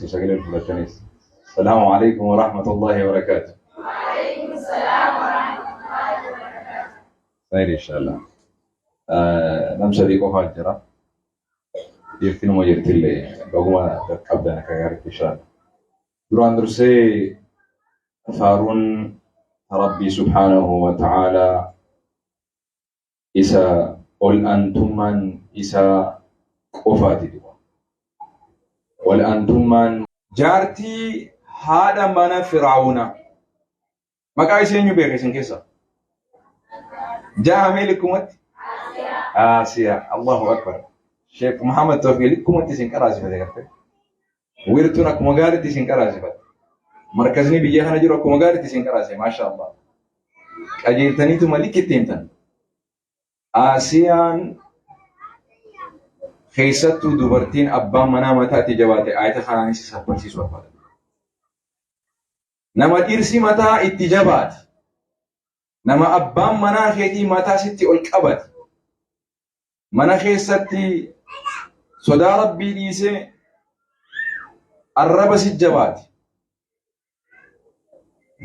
Jirtu sagalee ol fudhattanis. Salaamu alaikum wa rahmatullahi wa barakaatu. Khayr inshallah. Nam sadii qofaa jira. Dhiirti numa jirtillee baguma qabdan akka gaariitti inshallah. Duraan dursee faaruun Rabbii subhaanahu wa ta'aalaa isa ol aantummaan isaa qofaati du'a. Ol aantummaan jaartii haadha mana Firaa'uuna. Maqaa ishee eenyu beeka isin keessa? Jaha mee likkumatti? Aasiyaa. Allahu Akbar. Sheekh Muhammad Tawfiq likkumatti isin qaraasifate garte. Wiirtuun akkuma gaariitti isin qaraasifate. Markazni biyya kana jiru akkuma gaariitti isin qaraase maasha Allah. Qajeeltaniituma likkitti himtan. Aasiyaan keessattuu dubartiin abbaan manaa mataatti jabaate ayata kanaanis isa barsiisuu barbaada. Nama dhirsi mataa itti jabaate. Nama abbaan manaa keetii mataa sitti ol qabate. Mana keessatti sodaa rabbii dhiisee arraba si jabaate.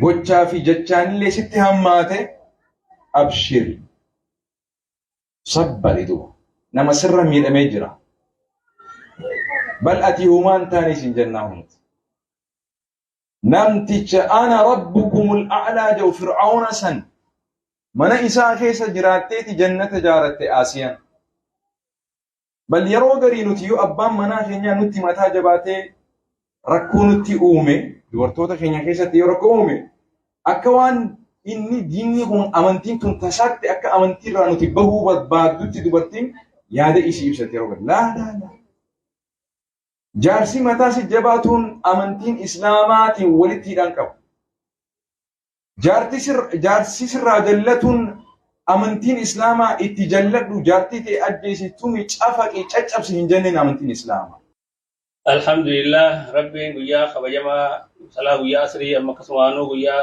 Gochaa fi jechaanillee sitti hammaate abshir. Sabbari duuba. Nama sirra miidhamee jira. Bal ati humaan taane isin jennaa hundi. Namticha ana rabbukumul a'laa jedhu Fir'aawna san mana isaa keessa jiraatteeti jannata jaaratte Aasiyaan. Bal yeroo garii nuti yoo abbaan manaa keenyaa nutti mataa jabaatee rakkoo nutti uume dubartoota keenya keessatti yoo rakkoo uume akka waan inni diinni kun amantiin tun tasaatti akka amantii irraa nuti bahuu barbaaddutti dubartiin yaada isii ibsatti yeroo gari. Laa laa laa. Jaarsi mataa si jabaatuun amantiin islaamaatiin walitti hidhaan qabu. Jaarsi sirraa jallatuun amantiin islaamaa itti jalladhu jaartii ta'e ajjeesi tumi cafaqi caccabsi hin jenneen amantiin islaamaa. Alhamdulillah Rabbiin guyyaa kabajamaa salaa guyyaa asrii amma akkasumaanuu guyyaa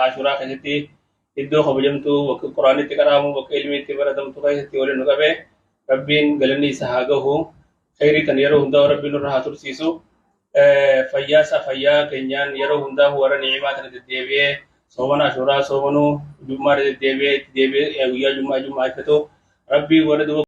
ashuraa keessatti iddoo kabajamtuu bakka quraanni itti qara'amu bakka ilmi itti baratamtu keessatti waliin nu qabe Rabbiin galanni isa haa gahu. Kheyrii tan yeroo hundaa Rabbiin nurra haa tursiisu. Fayyaa isaa fayyaa keenyaan yeroo hundaa warra ni'imaa tana deddeebi'ee soomana ashuuraa soomanuu jummaa deddeebi'ee itti deebi'ee guyyaa jummaa jummaa ifatu Rabbiin warra duba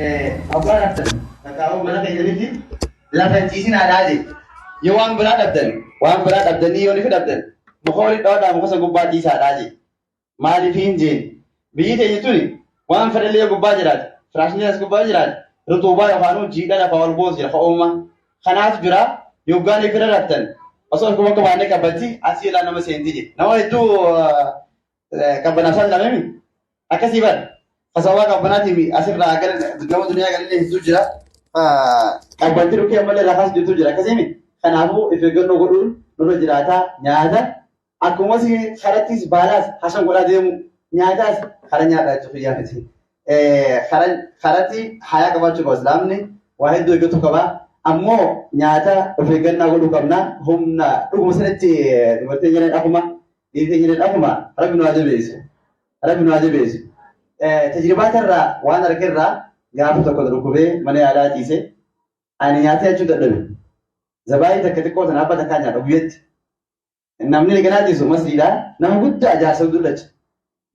Abbaan haftan kakaa'uu mana keessanitti lafa hin ciisinaadhaa jee. Yoo waan biraa dhabdan waan biraa dhabdanii yoo ni fidhabdan muka waliin dhawadhaa muka san gubbaa ciisaadhaa jee. Maaliif hin jeen biyyi teenya tuni waan fedhallee yoo gubbaa jiraate firaashni as gubbaa jiraate ruxuubaa yookaan jiidha lafaa ol boosu jira ho'ooma. Kanaaf jira yoggaan ifira raftan osoo akkuma akka baannee qabbanti asii ilaa nama seenti jee. Nama hedduu qabbanaaf saaxilamee akkasii bara. Kasawaa qabbanaatiin asirraa gara gama duniyaa galee hedduu jira. Qabbanti dhukkee ammallee lafaas jirtu jira akkasii miti. Kanaafuu of eeggannoo godhuun nurra jiraata nyaata akkumas karattis baalaas hasan godhaa deemu nyaataas kara nyaadhaa jechuuf yaa miti. Karatti hayaa qabaachuu qaba islaamni waa hedduu eeggatu qaba. Ammoo nyaata of eeggannaa godhuu qabna humna dhuguma sanatti dubartiin jedhan akkuma dhiirri jedhan akkuma rabbi nu haa jabeessu. Rabbi nu haa jabeessu. Tajribaatarraa waan argerraa gaafa tokko dhukkubee mana yaalaa ciise ani nyaata nyaachuu dadhabe. Zabaayii takka xiqqoo tana abba takkaa nyaadha guyyatti. Namni ni ganaa ciisu masriidha. Nama guddaa jaarsa dullacha.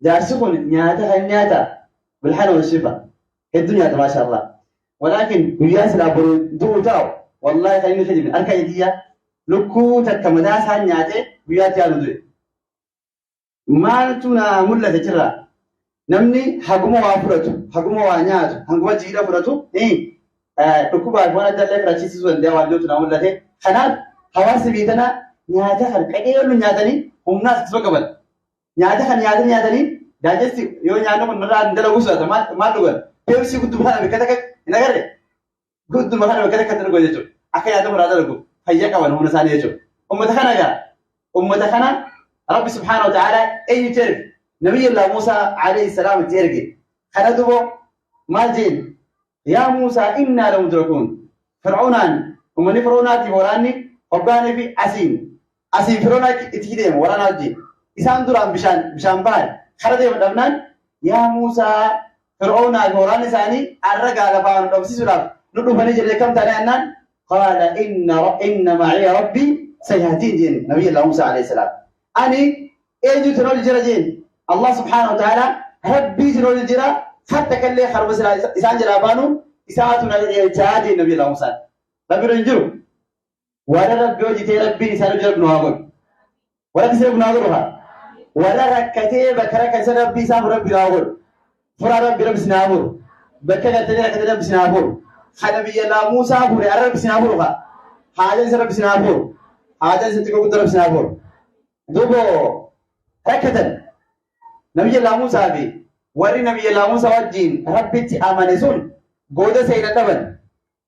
Jaarsi kun nyaata kan nyaata bilhana wal shifa. Hedduu nyaata maashaallah. Walaakin guyyaa silaa boru du'u taa'u wallaahi kan inni kijibne harka itiyyaa lukkuu takka mataa isaan nyaatee guyyaatti yaadu du'e. Maaltu naa mul'ate jirra? Namni haguma waa fudhatu, haguma waa nyaatu, haguma jiidha fudhatu, dhukkubaaf waan adda illee fudhachiisuu danda'a waan jirutu naa mul'ate. Kanaaf hawaasni biyya tanaa nyaata kan qajeellu nyaatanii humnaas ittisa qaban. Nyaata kan nyaatanii nyaatanii daajesti yoo nyaanni kun irraa hin dalagu sodaata maal dhugan? Peepsii gudduma kana bakka takka hin agarre? Gudduma kana bakka takkatti dhugan jechuudha. Akka nyaata kun irraa dalagu fayyaa qaban humna isaanii jechuudha. Ummata kana egaa ummata kana Rabbi subhaanahu wa ta'ala eenyutti erge? Nabiyyallah Muusaa alayhi salaam itti erge. Kana dubo maal jeen? Yaa Muusaa innaa lamudrakuun. Fir'aunaan ummanni Fir'aunaatiif waraanni hoggaanii fi asiin asiin Fir'aunaa itti deema waraanaa wajjin. Isaan duraan bishaan bishaan bahan kara deema dhabnaan yaa Muusaa Fir'aunaa fi waraanni isaanii arra gaa lafaa nu dhabsiisuudhaaf nu dhufanii jedhee kam taanee annaan qaala inna inna ma'iya rabbii sayahdiin jeen nabiyyi Allah Muusaa alayhi salaam. Ani eenyutu na jira jeen Allah subhaanahu wa ta'ala rabbiitu na jira hatta kallee haruma silaa isaan jalaa baanu isaatu na qajeelchaa jeen nabiyyi Allah Muusaan. Rabbi hin jiru. Warra rabbi hojjetee rabbiin isaan hojii nu haa godhu. Warra akkasii rabbi nu haa godhu haa. Warra rakkatee bakka rakkate rabbi isaaf rabbi nu haa godhu. Furaa rabbi rabbi isin haa furu. Bakka galtanii rakkatee rabbi isin haa furu. Kana biyya laa Muusaa fure arra rabbi isin haa furu haa. Haajaan isa rabbi isin haa furu. Haajaan isa xiqqoo guddaa rabbi isin haa furu. Duuba rakkatan nabiyya laa Muusaa fi warri nabiyya laa Muusaa wajjin rabbitti amane sun gooda seenan dhaban.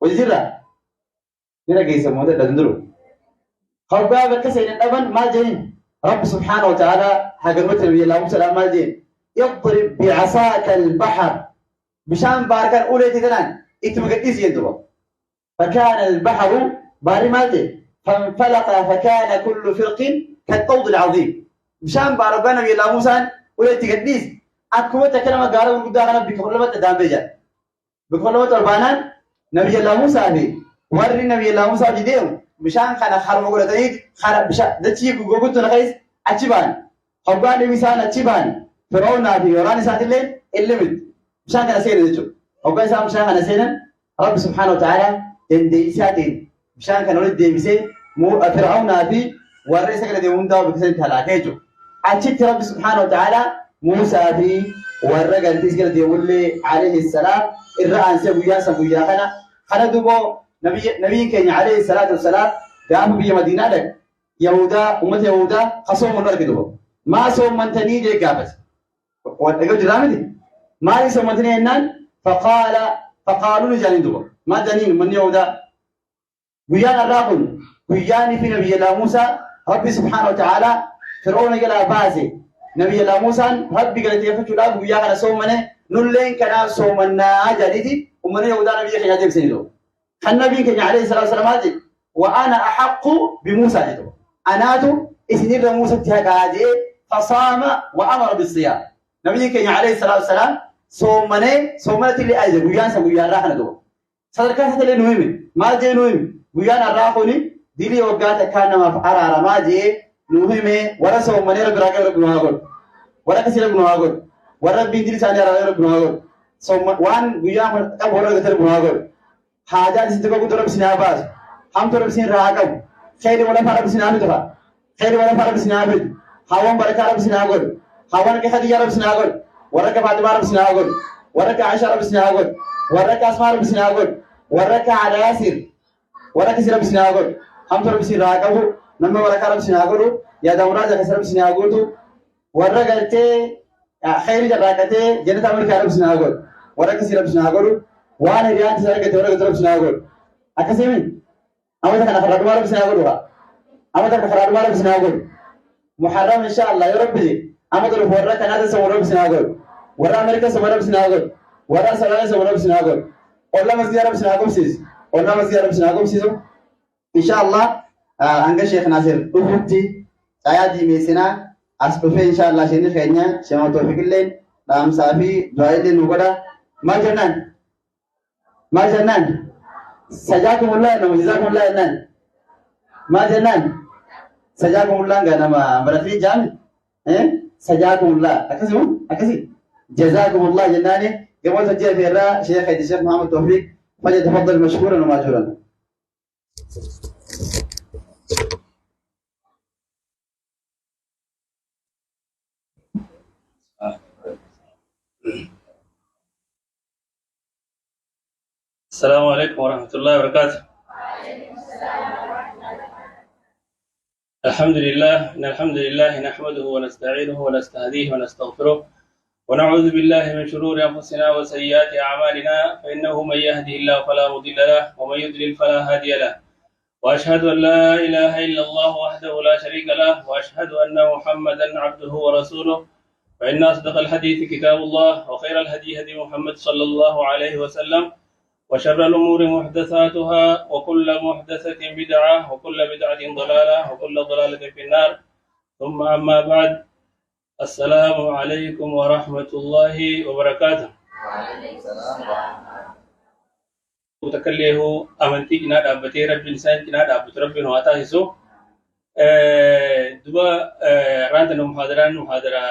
Hojii jirra. Ni dhageessa moota dha duru. Hoggaa bakka seenan dhaban maal jedhin? Rabbi subhaanahu wa ta'ala hagarmatti nabiyya laa Muusaadhaan maal jedhin? Idrib bi'asaaka al-bahar. Bishaan baarkan uleetii tanaan itti magadhiisi jedhin duba. Fakaana al-baharu baarri maal ta'e? Fanfalaqa fakaana kullu firqin kaxxawdi al-aziim. Bishaan baar hoggaa nabiyya laa Muusaan uleetti gadhiisi. Akkuma takka nama gaara gurguddaa kana bikka 12tti addaan ba'e jedha. Bikka 12tti ol baanaan Nabiyyallaa Muusaa fi warri Nabiyyallaa Muusaa hojii deemu bishaan kana harma godhatanii kara bishaan dachii goggogguttu na keessa achi ba'an. Hoggaan dhimmi isaan achi ba'an Fir'aawnaa fi waraanni isaatillee illimit bishaan kana seenan jechuudha. Hoggaa isaan bishaan kana seenan Rabbi subhaanahu wa ta'ala dandeettii isaatiin bishaan kana walitti deebisee Fir'aawnaa fi warra isa kana deemu hundaa bakka sanitti halaakee jechuudha. Achitti Rabbi subhaanahu wa ta'ala Muusaa fi warra galtee isa kana deemullee alayhi salaam irra aansee guyyaa san guyyaa kana kana duboo nabiyyiin keenya alayhi salaatu wassalaam gaafa biyya Madiinaa dhaqe Yahudaa ummata Yahudaa ka sooman arge duba. Maa soommantanii jee gaafate. Waan dhaga'u jiraa miti. Maaliif soommantanii jennaan faqaala faqaaluu ni jaaniin duba. Maal jaaniin ummanni Yahudaa Guyyaan har'aa kun guyyaan fi Nabiyyallaa Muusaa Rabbi subhaanahu wa ta'aalaa Fir'oona jalaa baase. Nabiyyallaa Muusaan Rabbi galateeffachuudhaaf guyyaa kana soomane nulleen kanaan soomannaa jedhaniiti uummanni Yahudaa nabiyya keenya deebisanii jiru. Kan nabiin keenya alayhi salaatu wasalaam maal jedhe? Wa ana ahaqqu bi Muusaa jedhu. Anaatu isinirra Muusatti haqaa jedhee fasaama wa amara bisiyaam. Nabiyyi keenya alayhi salaatu wasalaam soommanee soomanatti illee ajaje guyyaan san guyyaa irraa kana du'a. Sadarkaa isaatti illee nu hime. Maal jee nu hime? Guyyaan har'aa kuni dilii waggaa takkaa namaaf araaramaa jee nu hime. Warra soommanee Rabbi raaqee Rabbi nu haa godhu. Warra akkasii Rabbi nu haa godhu. Warra Rabbiin dilii isaanii araaree Rabbi nu haa godhu. Waan guyyaa kun qabu warra argatan bu'aa godhu. Haajaan isin xiqqoo guddoo rabbi isin haa baasu. Hamtuu rabbi isin irraa haa qabu. Kheyri walafaa rabbi isin haa fidu haa. Kheyri walafaa rabbi isin haa fidu. Hawwan barakaa rabbi isin haa godhu. Hawwan akka Khadijaa rabbi isin haa godhu. Warra akka Faatimaa rabbi isin haa godhu. Warra akka Aishaa rabbi isin haa godhu. Warra akka Asmaa rabbi isin haa godhu. Warra akka Haadha Yaasir. Warra akkasii rabbi isin haa godhu. Hamtuu rabbi isin irraa haa qabu. Nama barakaa rabbi isin haa godhu. Yaada muraasa keessa rabbi isin haa guutu. Warra gartee kheyri carraaqatee jannata Ameerikaa rabbi isin haa godhu. Warra akkasii rabbi isin haa godhu. Waan hiriyaan isin argate warra argate rabbi isin haa godhu. Akkasii miti. Amata kana karaa dhumaa rabbi isin haa godhu haa. Amata kana karaa dhumaa rabbi isin haa godhu. Muharram insha Allah yoo rabbi jedhe amata dhufu warra kanaa isa warra rabbi isin haa godhu. Warra Ameerikaa isa warra rabbi isin haa godhu. Warra Austraaliyaa isa warra rabbi isin haa godhu. Olla masjida rabbi isin haa qubsiisu. Olla masjida rabbi isin haa qubsiisu. Insha Allah hanga Sheekh Naasir dhufutti caayaa diimeessinaa as dhufee insha Allah sheekni keenya Sheekh Toofiq illee dhaamsaa fi du'aa illee nu godha. Maal jennaan? Maal jennaan? Sajaakumullah nama jazaakumullah jennaan. Maal jennaan? Sajaakumullah gaa nama baratanii jaami. Sajaakumullah akkasuma akkasi jazaakumullah jennaani gamoota ji'a feerraa Sheekh Sheekh Muhammad Toofiq falyatafaddal mashkuuran wa maajuuran. السلام عليكم ورحمة الله وبركاته. الحمد لله، إن الحمد لله نحمده ونستعينه ونستهديه ونستغفره، ونعوذ بالله من شرور أنفسنا وسيئات أعمالنا، فإنه من يهده الله فلا مضل له ومن يضلل فلا هادي له، وأشهد أن لا إله إلا الله وحده لا شريك له، وأشهد أن محمدا عبده ورسوله. فإن أصدق الحديث كتاب الله، وخير الهدي هدي محمد صلى الله عليه وسلم، وشر الأمور محدثاتها، وكل محدثة بدعة، وكل بدعة ضلالة، وكل ضلالة في النار. ثم أما بعد، السلام عليكم ورحمة الله وبركاته. وتكليه أمنتي جنا دابتي رب إنسان جنا دابت رب نواتا هسو دبا رانت محاضرة محاضرة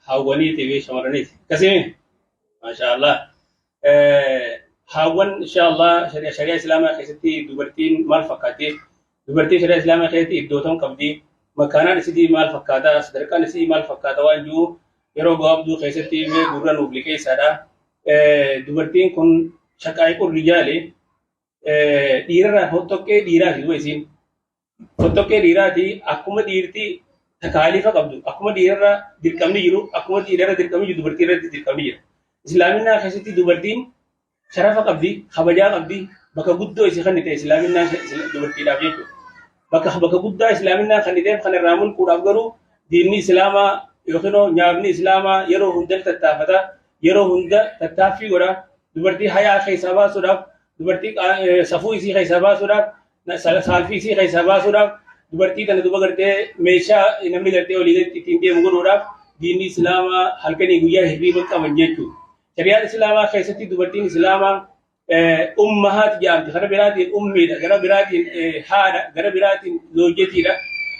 هاوني تبي شمرني كسيمي ما شاء الله. هاون إن شاء الله شريعة إسلامية خيستي دبرتين مال فكاتي دبرتين شريعة إسلامية خيستي إدوتهم قبدي مكانا نسيدي مال فكاتا صدركا نسيدي مال فكاتا وانجو يرو قابدو خيستي مي غورا نوبليكي سادا. دبرتين كن شقائق الرجال dhiirarraa fottoqqee dhiiraati duba isiin fottoqqee dhiiraati. Akkuma dhiirti takaalifa qabdu, akkuma dhiirarra dirqamni jiru, akkuma dhiirarra dirqamni jiru dubartii irratti dirqamni jira. Islaaminaa keessatti dubartiin sharafa qabdi, kabajaa qabdi, bakka guddoo isii kan ta'e islaaminaa dubartiidhaaf jechuudha. Bakka guddaa islaaminaa kan ta'eef kan irraa mulquudhaaf garuu diinni islaamaa yookiin nyaabni islaamaa yeroo hunda tattaafata, yeroo hunda tattaaffii godha dubartii hayaa keessaa baasuudhaaf, dubartii safuu isii keessaa baasuudhaaf, saalfii isii keessaa baasuudhaaf, dubartii tana duba gartee meeshaa namni gartee olii ittiin deemu godhuudhaaf diinni islaamaa halkanii guyyaa hirriiba qaban jechuudha. Shari'aan islaamaa keessatti dubartiin islaamaa ummahaat jedhamti. Gara biraatiin ummiidha, gara biraatiin haadha, gara biraatiin zoojjetiidha,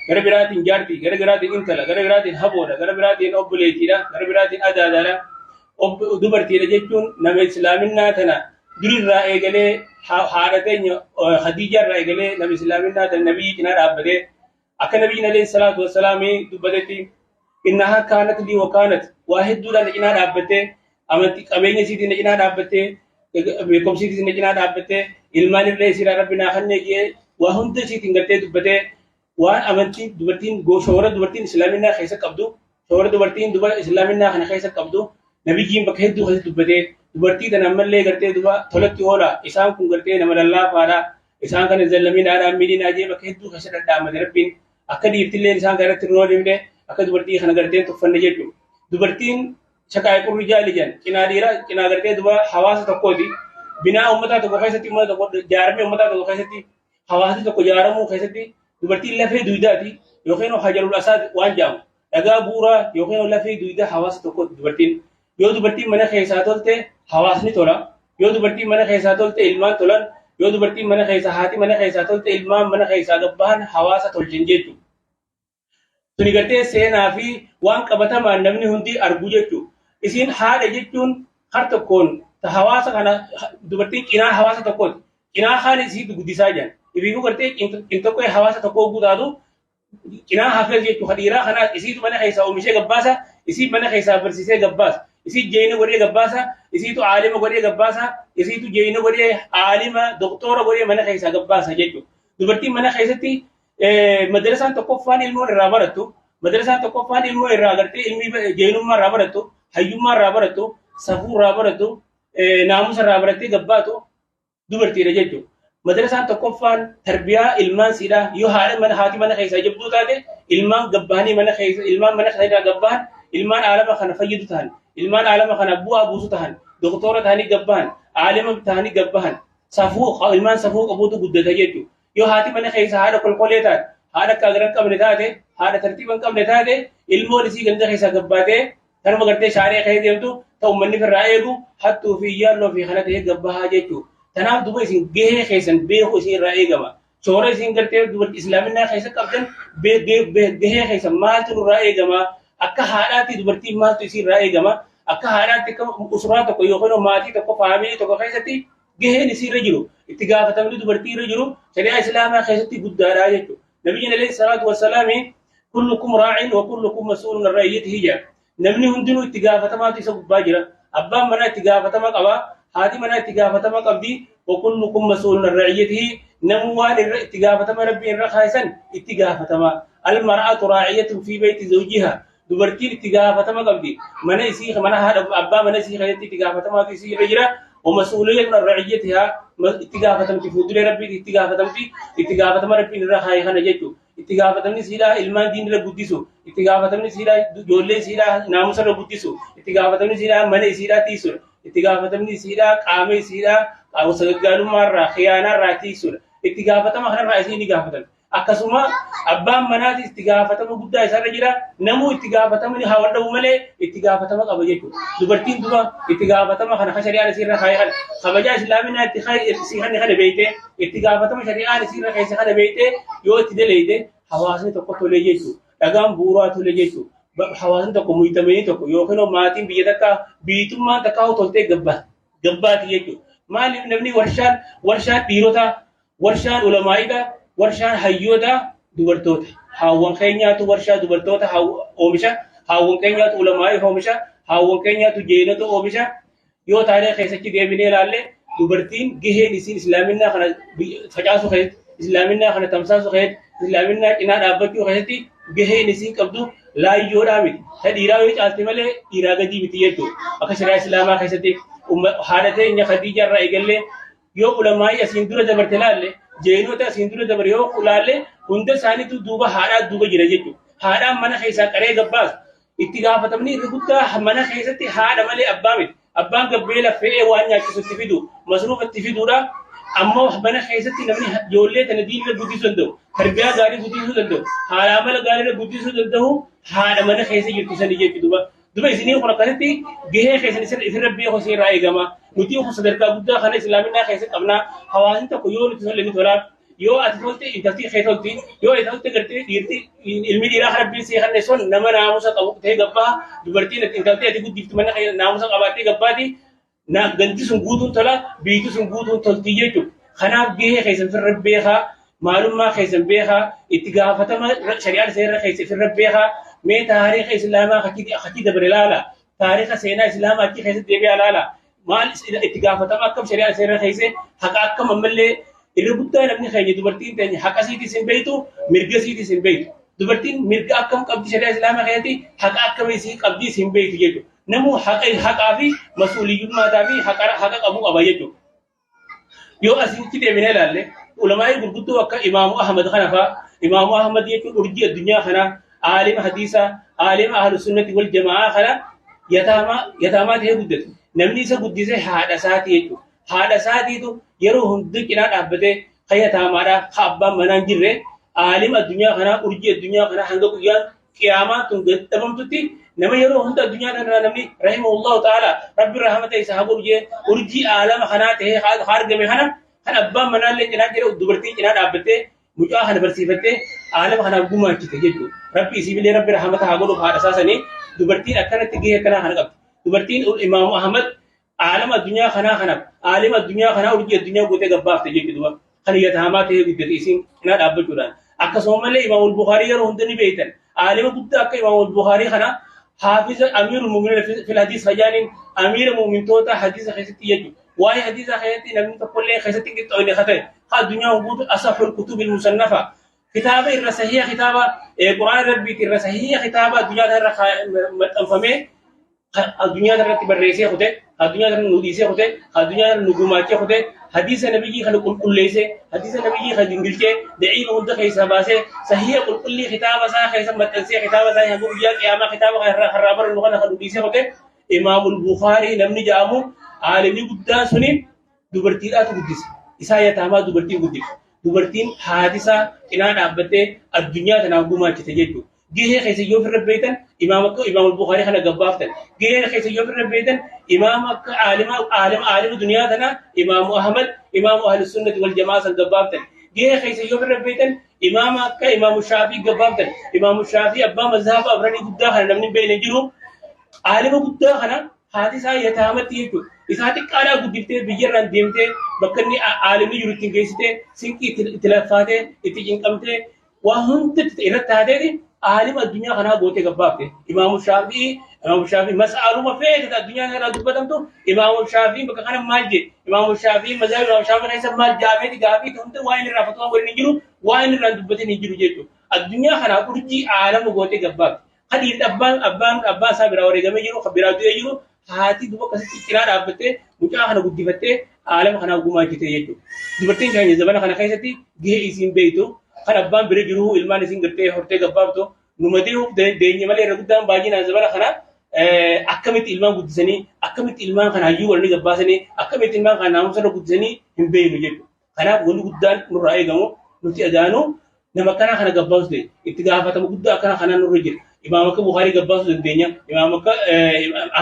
gara biraatiin jaartii, gara biraatiin intala, gara biraatiin haboodha, gara biraatiin obboleettiidha, gara biraatiin adaadaadha. Dubartiidha jechuun nama islaaminaa tana durirraa eegalee haadha teenya Khadiijaa irraa eegalee nama islaaminaa tana nabiyyi cinaa dhaabbatee akka nabiyyiin alayhi salaatu wassalaam dubbatetti innahaa kaanat lii wa kaanat waa hedduudhaan cinaa dhaabbattee, amantii qabeenya isiitiin cinaa dhaabbattee, beekumsa isiitiin cinaa dhaabbattee, ilmaan illee isiirraa rabbi naa kennee jee waa hunda isiitiin gartee dubbatee waan amantii dubartiin shoora dubartiin islaaminaa keessa qabdu, shoora dubartiin duba islaaminaa kana keessa qabdu nabiyyiin bakka hedduu keessatti dubbatee dubartii tana ammallee gartee duba tolatti oola, isaan kun gartee nama lallaafaadha, isaan kana zallaminaadhaan miidhinaa jee bakka hedduu keessa dhadhaammate rabbiin akka dhiirtillee isaan kana irratti hin oolifne, akka dubartii kana gartee tuffanne jechuudha. Dubartiin shaqaa'iqul rijaali jedhan cinaa dhiiraa cinaa gartee duba hawaasa tokkooti. Binaa uummataa tokko keessatti, uummata tokko jaarmee uummataa tokko keessatti, hawaasni tokko jaaramuu keessatti dubartiin lafee dugdaati yookiin hajarul asaad waan jedhamu dhagaa bu'uuraa yookiin lafee dugdaa hawaasa tokkooti dubartiin. Yoo dubartiin mana keessaa tolte hawaasni tola. Yoo dubartiin mana keessaa tolte ilmaan tolan. Yoo dubartiin mana keessaa haati mana keessaa tolte ilmaan mana keessaa gabbahan hawaasa tolchan jechuudha. Tuni gartee seenaa fi waan qabatamaan namni hundi argu jechuudha. Isiin haadha jechuun har tokkoon Ta hawaasa kana dubartiin cinaa hawaasa tokkooti. Cinaa kaan isii guddisaa jiran. Ifiifuu gartee qintokko hawaasa tokkoo guutaatu cinaa hafees jechuudha. Dhiiraa kanaas isiitu mana keessaa oomishee gabbaasa, isii mana keessaa barsiisee gabbaasa, isii jeeyina godhee gabbaasa, isiitu aalima godhee gabbaasa, isiitu jeeyina godhee aalima doktora godhee mana keessaa gabbaasa jechuudha. Dubartiin mana keessatti madarasaan tokkoffaan ilmoon irraa barattu, madarasaan tokkoffaan ilmoo irraa gartee ilmi jeenummaa irraa barattu, hayyummaa irraa barattu, safuu irraa barattu, naamusa irraa barattee gabbaatu dubartiidha jechuudha. Madarasaan tokkoffaan tarbiyaa ilmaan siidhaa yoo haadha mana haati mana keessaa jabduu taate ilmaan gabbaanii mana keessa ilmaan mana keessa irraa gabbahan ilmaan aalama kana fayyadu ta'an ilmaan aalama kana bu'aa buusu ta'an doktora ta'anii gabbahan aalima ta'anii gabbahan safuu ilmaan safuu qabuutu guddata jechuudha. Yoo haati mana keessa haadha kolkolee taate haadha akka agaraan qabne taate haadha tartiiba hin qabne taate ilmoon isii ganda keessaa gabbaatee kanuma gartee shaaree keessa deemtu ta'u uummanni irraa eegu hattuu fi yaalloo fi kana ta'ee gabbahaa jechuudha. Tanaaf duuba isin gahee keessan beekuu isin irraa eegama. Shoora isin gartee dubartii islaaminaa keessa qabdan gahee keessan maaltu nurraa eegama? Akka haadhaatti dubartiin maaltu isin irraa eegama? Akka haadhaatti akka usuraa tokko yookiin maatii tokko faamilii tokko keessatti gaheen isii irra jiru itti gaafatamni dubartii irra jiru shari'aa islaamaa keessatti guddaadha jechuudha. Nabiyyiin alayhi salaatu wassalaami kullukum raa'in wa kullukum mas'uulun an ra'iyyatihi jedha. Namni hundinuu itti gaafatamaatu isa gubbaa jira. Abbaan manaa itti gaafatama qaba. Haati manaa itti gaafatama qabdi. Wa kullukum mas'uulun an ra'iyyatihi. Namni waan irra itti gaafatama rabbiin irra kaayisan itti gaafatama. Al-mar'atu raa'iyatun fi bayti zawjiha. Dubartiin itti gaafatama qabdi. Mana isii mana haadha abbaa mana isii keessatti itti gaafatamaatu isii irra jira. ومسؤولية عن رعيتها itti gaafatamti fuulduree rabbiitti itti gaafatamti itti gaafatama rabbiin irra kaaye kana jechuudha. Itti gaafatamni siidhaa ilmaan diin irra guddisu, itti gaafatamni siidhaa ijoollee siidhaa naamusa irra guddisu, itti gaafatamni siidhaa mana isiidhaa tiisudha, itti gaafatamni siidhaa qaama isiidhaa sagaggaalummaa irraa khiyaanaa irraa tiisudha. Itti gaafatama kanarraa isiin ni gaafatamti. Akkasuma abbaan manaatis itti gaafatama guddaa isarra jira. Namuu itti gaafatamni haa wal dhabu malee itti gaafatama qaba jechuudha. Dubartiin duba itti gaafatama kana kan shari'aan isiirra kaa'e kana kabajaa islaaminaa itti isii kana kana beeytee itti gaafatama shari'aan isiirra keessa kana beeytee yoo itti daleeyte hawaasni tokko tolee jechuudha. Dhagaan bu'uuraa tolee jechuudha. Hawaasni tokko muytamanii tokko yookiin maatiin biyya takkaa biitummaan takkaa toltee gabbaati jechuudha. Maaliif namni warshaan warshaan dhiirotaa warshaan ulamaa'idha warshaan hayyoota dubartoota. Haawwan keenyaatu warshaa dubartoota oomisha, haawwan keenyaatu ulamaa'ii oomisha, haawwan keenyaatu jeenota oomisha. Yoo taanee keessatti deebinee ilaalle dubartiin gaheen isiin islaaminaa kana facaasuu keessatti, islaaminaa kana tamsaasuu keessatti, islaaminaa cinaa dhaabbachuu keessatti gaheen isiin qabdu laayyoodhaa miti. Ta dhiiraa yoo caalte malee dhiiraa gadii miti jechuudha. Akka shari'aa islaamaa keessatti haadha teenya Khadiija irraa eegallee yoo ulamaa'ii asiin dura dabarte ilaalle jeenota asiin dura dabare yoo ilaalle hunda isaaniitu duuba haadhaa duuba jira jechuudha. Haadhaan mana keessaa qaree gabbaasa. Itti gaafatamni irra guddaa mana keessatti haadha malee abbaa miti. Abbaan gabbee laffee waan nyaachisu itti fidu, masruufa itti fiduudha. Ammoo mana keessatti namni ijoollee tana diinirra guddisuu danda'u, tarbiyaa gaarii guddisuu danda'u, haala amala gaariirra guddisuu danda'u haadha mana keessa jirtu sani jechuudha. Duba isinii kun akkasitti gahee keessan isirra beeku isin irraa eegama. Nuti kun sadarkaa guddaa kana islaaminaa keessa qabna. Hawaasni tokko yoo nuti tolle ni tola. Yoo ati tolte intalti kee tolti. Yoo ati tolte gartee dhiirti ilmi dhiiraa kan rabbiin sii kanne sun nama naamusa qabu ta'ee gabbaa. Dubartiin intalti ati guddiftu mana kee naamusa qabaattee gabbaati. Ganti sun guutuun tola biitu sun guutuun tolti jechuudha. Kanaaf gahee keessan firra beekaa. Maalummaa keessan beekaa. Itti gaafatama shari'aan seerra keessa firra beekaa. Mee taariika islaamaa achi dabre laala. Taariika seenaa islaamaa achi keessatti deebi'aa laala. Maal itti gaafatama akkam shari'aan seerra keessa haqa akkam ammallee irra guddaa namni keenya dubartiin teenya haqa siitis hin beektu mirga siitis hin beektu. Dubartiin mirga akkam qabdi shari'aa islaamaa keessatti haqa akkam isii qabdi hin beektu jechuudha. Namuu haqaa fi masuuliyyummaataa fi haqa qabu qaba jechuudha. Yoo asitti deebinee ilaalle ulamaa'ii gurguddoo akka Imaamu Ahmad kana fa'aa Imaamu Ahmad jechuun urjii addunyaa kanaa aalima hadiisaa aalima ahlu sunnati wal jamaa kana yataamaa ta'ee guddate. Namni isa guddise haadha isaatii jechuudha. Haadha isaatiitu yeroo hunda cinaa dhaabbatee kan yataamaadhaa kan abbaan manaa hin jirre aalima addunyaa kanaa urjii addunyaa kanaa hanga guyyaan qiyaamaa tun gad dhabamtutti nama yeroo hunda addunyaa kanarraa namni rahimahullahu ta'ala rabbi rahmata isa haa godhu jee urjii aalama kanaa ta'ee haa argame kana kan abbaan manaallee cinaa jira dubartiin cinaa dhaabbattee mucaa kana barsiifattee aalama kanaaf gumaachite jechuudha. Rabbi isiifillee rabbi rahmata haa godhuuf haadha isaa sanii dubartiin akkanatti gahee akkanaa kana qabdi. Dubartiin Imaamu Ahmad Aalama addunyaa kanaa kanaaf aalima addunyaa kanaa urjii addunyaa guutee gabbaafte jechuudha. Kan yataamaa ta'ee guddate isiin cinaa dhaabbachuudhaan. Akkasuma malee Imaamul Bukaarii yeroo hunda ni beektan. Aalima guddaa akka Imaamul Bukaarii kana haafiza amiirul mu'miniin fil hadiis fajaaniin amiira mu'mintoota hadiisa keessatti jechuudha. Waa'ee hadiisa keessatti namni tokkollee keessatti hin qixxoofne haa ta'e. Haa addunyaa guutuu asahul kutubil musannafa. Kitaaba irra sahiha kitaaba Quraana Rabbiiti irra sahiha kitaaba addunyaa irra maxxanfamee addunyaa irratti barreessee kute, addunyaa irratti nu dhiisee kute, addunyaa irratti nu gumaachee kute, hadiisa nabiyyii kana qulqulleessee, hadiisa nabiyyii kana gingilchee, da'iima hunda keessaa baasee, sahiha qulqullii kitaaba isaa keessa maxxansee, kitaaba isaa hanga guyyaa qiyaamaa kitaaba kana irraa barannu kana kan nu dhiisee kute, Imaamul Bukaarii namni jedhamu aalimni guddaan suni dubartiidhaatu guddise. Isaa yataamaa dubartiin guddifte. Dubartiin haati isaa cinaa dhaabbattee addunyaa tanaaf gumaachite jechuudha. Gahee keessa yoo ofirra beektan imaama akka Imaamul Bukaarii kana gabbaaftan. Gahee keessa yoo ofirra beektan imaama akka aalima aalima aalima duniyaa tanaa Imaamu Ahmad Imaamu Ahli Sunnati wal Jamaa san gabbaaftan. Gahee keessa yoo ofirra beektan imaama akka Imaamu Shaafii gabbaaftan. Imaamu Shaafii abbaa mazhaba afranii guddaa kana namni hin beekne jiru. Aalima guddaa kana haati isaa yataamatti jechuudha. Isaa xiqqaadhaa guddiftee biyyarraan deemtee bakka inni aalimni jiru ittiin geessitee sinqii itti laffaatee itti cinqamtee waa hunda irratti taateeti aalima addunyaa kanaa gootee gabbaafte. Imaamu Shaafii mas'aaluma feete addunyaa kanarraa dubbatamtu Imaamu Shaafii bakka kana maal jedhe, Imaamu Shaafii mazhaba Imaamu Shaafii keessa maal jaameeti gaafii hunda waa inni irraa fatwaa godhin hin jiru, waa inni irraa dubbatin hin jiru jechuudha. Addunyaa kanaa urjii aalama gootee gabbaafte. Kan abbaan isaa biraa wareegamee jiru, kan biraa du'ee jiru, haati duba akkasitti cinaa dhaabbattee mucaa kana guddifattee aalama kanaaf gumaachite jechuudha. Dubartiin keenya zamana kana keessatti gahee isiin beektu, kan abbaan bira jiru ilmaan isiin gartee hortee gabbaaftu, numa deemuuf deenye malee irra guddaan baay'inaan zamana kana akkamitti ilmaan guddisanii, akkamitti ilmaan kana hayyuu godhanii gabbaasanii, akkamitti ilmaan kana naamusa irra guddisanii hin beeknu jechuudha. Kanaaf wanni guddaan nurraa eegamu nuti adaanuu nama akkanaa kana gabbaasu ta'e itti gaafatama guddaa akkana kanaan nurra jira. Imaama akka Bukaarii gabbaasuu dandeenya. Imaama akka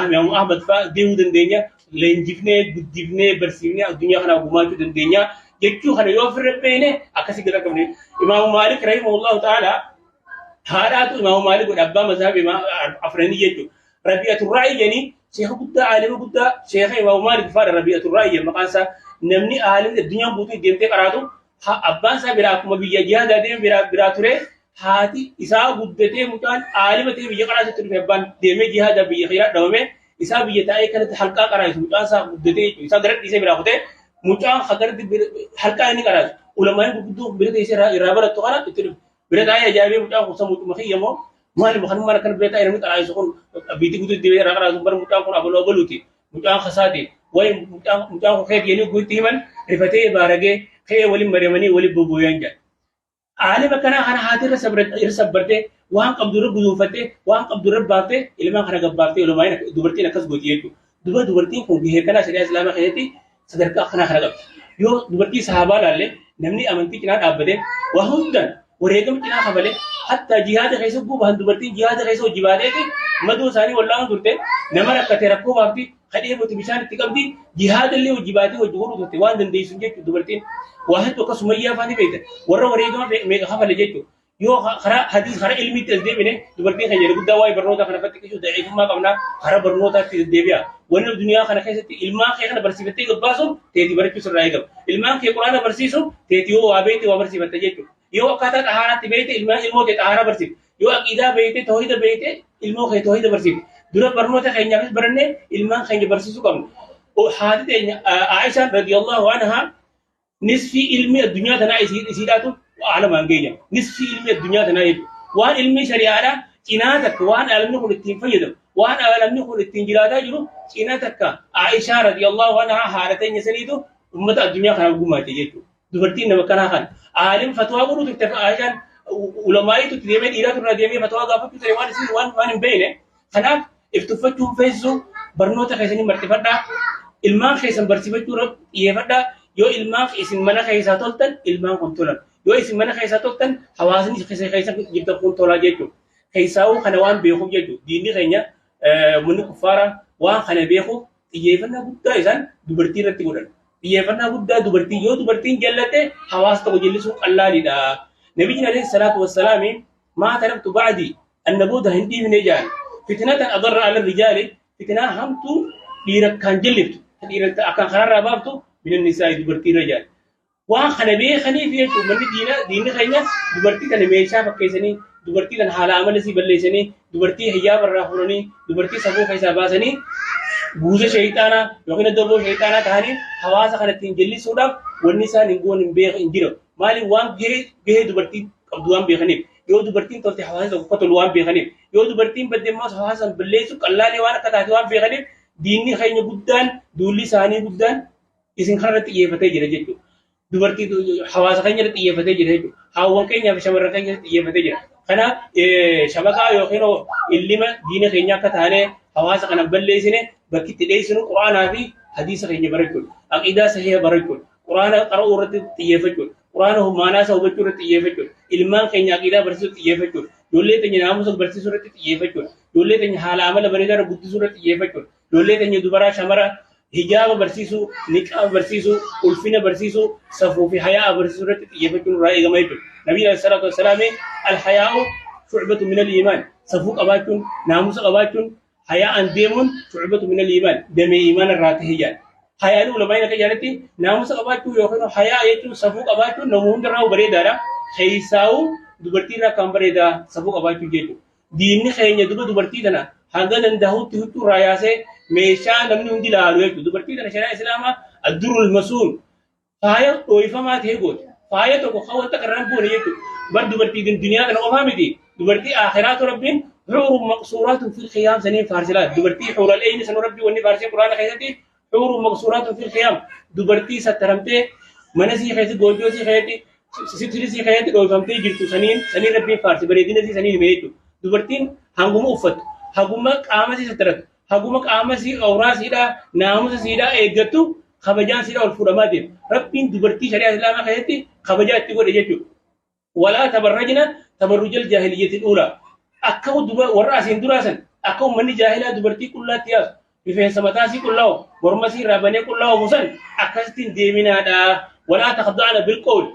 Imaamu Ahmad fa'aa deemuu dandeenya. Leenjifnee, guddifnee, barsiifnee addunyaa kanaaf gumaachuu dandeenya. Jechuu kana yoo ofirra beekne akkasii gad qabne. Imaamu Maalik rahimahullahu ta'ala haadhaatu Imaamu Maalik godhe abbaa mazhaaba afranii jechuudha. Rabi'atu Ra'yi jedhanii sheeka guddaa, aalima guddaa, sheeka Imaamu Maalik fa'aadha. Rabi'atu Ra'yi jedhan maqaan isaa. Namni aalimni addunyaan guutuu deemtee qaraatu abbaan isaa biraa akkuma biyya jihaadaa deeme biraa ture. Haati isaa guddatee mucaan aalima ta'e biyya qaraasutti dhufe. Abbaan deemee jihaadaa biyya xiraa dhabame, isaa biyya taa'ee kanatti halqaa qaraasu. Mucaan isaa guddatee jechuudha. Isaa gara dhiisee biraa kutee mucaan hagaratti halqaa inni qaraasu ulamaan gurguddoo bira teessee irraa barattu kana itti dhufe. Bira taa'ee ajaa'ibee, mucaan kun sammuu kiyya moo maali, kanummaan akkana bira taa'ee namni qaraasu kun biitti guutuu deemee irraa qaraasu bara mucaan kun abaluu abaluuti, mucaan kasaati wayi, mucaan kun keeti jedhanii guutti himan, rifatee baaragee ka'ee waliin mari'amanii waliin bobbooyan jedha. Aalima kanaa kana haati irra sabbartee, waan qabdu irra guduunfattee, waan qabdu irra baaftee, ilmaan kana gabbaaftee ulamaan dubartiin akkas gooti jechuudha. Duba dubartiin kun gahee kanaa shari'aa islaamaa keessatti sadarkaa akkanaa kana qabdi. Yoo dubartii sahaabaa laalle, namni amantii cinaa dhaabbatee waa hundaan wareegama cinaa kafalee, hatta jihaada keessa gubahan, dubartiin jihaada keessa hojii baateeti madoo isaanii wallaanuun turte, nama rakkate rakkoo baafti, kadhee booti bishaan itti qabdi, jihaada illee hojii baatee hojii godhuu turte waan dandeessu jechuudha. Dubartiin waa hedduu akka Sumayyaa fa'aa ni beektan, warra wareegama meeqa kafale jechuudha. Yoo karaa hadiis, karaa ilmiitti as deebine, dubartiin keenya guddaa waa'ee barnoota kana irratti qisuu daciifummaa qabna. Karaa barnootaatti deddeebi'a. Wanni duniyaa kana keessatti ilmaan kee kana barsiifattee gabbaasuun teetii barachuu sirraa eegama. Ilmaan kee Quraana barsiisuun teetii yoo waa beekte waa barsiifatta jechuudha. Yoo akkaataa xahaaraatti beekte ilmaan ilmoo kee xahaaraa barsiifta. Yoo aqiidaa beekte, tawhida beekte, ilmoo kee tawhida barsiifta. Dura barnoota keenyaafis barannee ilmaan keenya barsiisuu qabna. Haati teenya Aishaan radiyallahu anhaa nisfii ilmi addunyaa tanaa isiidhaatu alamaan geenya. Nisfii ilmi addunyaa tanaa jechuudha. Waan ilmi shari'aadhaa cinaa takka, waan alamni kun ittiin fayyadamu, waan alamni kun ittiin jiraataa jiru cinaa takka Aishaa radiyallahu anhaa haadha teenya saniitu ummata addunyaa kanaaf gumaache jechuudha. Dubartiin nama kanaa kana. Aalim fatwaa godhuu turte Aishaan, ulamaa'iitu itti deemee, dhiiraatu irraa deemee fatwaa gaafachuu ture waan isin waan hin beekne. Kanaaf if tuffachuun feessisu, barnoota keessanii marxifadhaa. Ilmaan keessan barsiifachuu irratti xiyyeeffadhaa. Yoo ilmaan isin mana keessaa toltan, ilmaan kun tolan. Yoo isin mana keessaa toltan, hawaasni keessa jirtan kun tolaa jechuudha. Keessaa'uu kana waan beekuuf jechuudha. Diinni keenya manni kuffaaraa waan kana beekuuf xiyyeeffannaa guddaa isaan dubartii irratti godhan. Xiyyeeffannaa guddaa dubartii, yoo dubartiin jallatte hawaasa tokko jallisuun qallaaliidha. Nabiyyiin alayhi salaatu wassalaami maa taraktu ba'di, anna booda hin dhiifne jaan. Fitnatan adarra ala rijaali, fitnaa hamtuu dhiira kan jalliftu. Dhiira akkaan kanarraa baaftu minan nisaa'i dubartii irra jaal. Waan kana beekaniif jechuun manni diinaa diinni keenya dubartii tana meeshaa fakkeessanii, dubartii tana haala amala isii balleessanii, dubartii hijaaba irraa fuudhanii, dubartii safuu keessaa baasanii, guuza shayxaanaa yookiin addaboo shayxaanaa ta'anii hawaasa kana ittiin jallisuudhaaf wanni isaan hin goone hin beekan hin jiru. Maaliif? Waan gahee dubartii qabdu waan beekaniif. Yoo dubartiin tolte hawaasa tokko akka tolu waan beekaniif. Yoo dubartiin badde immoo hawaasa san balleessu qallaalee waan akka taate waan beekaniif, diinni keenya guddaan duulli isaanii guddaan isin kanarratti xiyyeeffatee jira jechuudha. Dubartii hawaasa keenya irratti xiyyeeffatee jira jechuudha. Haawwan keenyaa fi shamarran keenya irratti xiyyeeffatee jira. Kanaaf shabakaa yookiin illima diina keenya akka taanee hawaasa kana balleessine bakki itti dheessinu Quraanaa fi hadiisa keenya barachuudha. Aqiidaa sahiha barachuudha. Quraana qara'uu irratti xiyyeeffachuudha. Quraana maanaa isaa hubachuu irratti xiyyeeffachuudha. Ilmaan keenya aqiidaa barsiisuu xiyyeeffachuudha. Ijoollee teenya naamusa barsiisuu irratti xiyyeeffachuudha. Ijoollee teenya haala amala bareedaa irra guddisuu irratti xiyyeeffachuudha. Ijoollee teenya dubaraa shamara hijaaba barsiisuu, niqaaba barsiisuu, ulfina barsiisuu, safuu fi hayaa barsiisuu irratti xiyyeeffachuun irraa eegama jechuudha. Nabiin alayhi salaatu wassalaam al-hayaa'u shu'batu min al-iimaan. Safuu qabaachuun, naamusa qabaachuun, hayaa'aan deemuun shu'batu min al-iimaan. Damee iimaana irraa ta'e jedha. Hayaan ulamaa akka jedhanitti naamusa qabaachuu yookiin hayaa jechuun safuu qabaachuun nama hundarraa bareedaadha. Keessaa'uu dubartii irraa kan bareedaa safuu qabaachuu jechuudha. Diinni keenya duba dubartii tana hanga danda'utti huccuu irraa yaasee meeshaa namni hundi ilaalu jechuudha. Dubartii tana shari'aa Islaamaa addurul masuun faaya dhooyfamaa ta'e goote. Faaya tokko kan wanta karraan buune jechuudha. Bar dubartii duniyaa kana qofaa miti. Dubartii aakhiraatu Rabbiin xuurun maqsuuraatun fil qiyaam saniin faarsilaa. Dubartii xuural eyni sanuu Rabbii wanni faarsee Quraana keessatti xuurun maqsuuraatun fil qiyaam. Dubartii sattaramtee mana sii keessatti, goojjoo sii keessatti, sitiri sii keessatti dhooyfamtee jirtu saniin Rabbiin faarse, bareedina sii saniin hime jechuudha. Dubartiin hanguma uffattu, haguma qaama sii sattaratu, haguma qaama sii awraa siidhaa, naamusa siidhaa eeggattu, kabajaan siidhaa ol fuudhamaa deema. Rabbiin dubartii shari'aa Islaamaa keessatti kabajaa itti godhe jechuudha. Walaa tabarrajna tabarrujal jaahiliyyatil uulaa. Akka warra asiin duraa san, akka uummanni jaahilaa dubartii qullaatti yaasu, rifeensa mataa sii qullaa'u, morma sii irraa banee qullaa'u san akkasittiin deeminaadha. Walaa takhda'na bilqowl.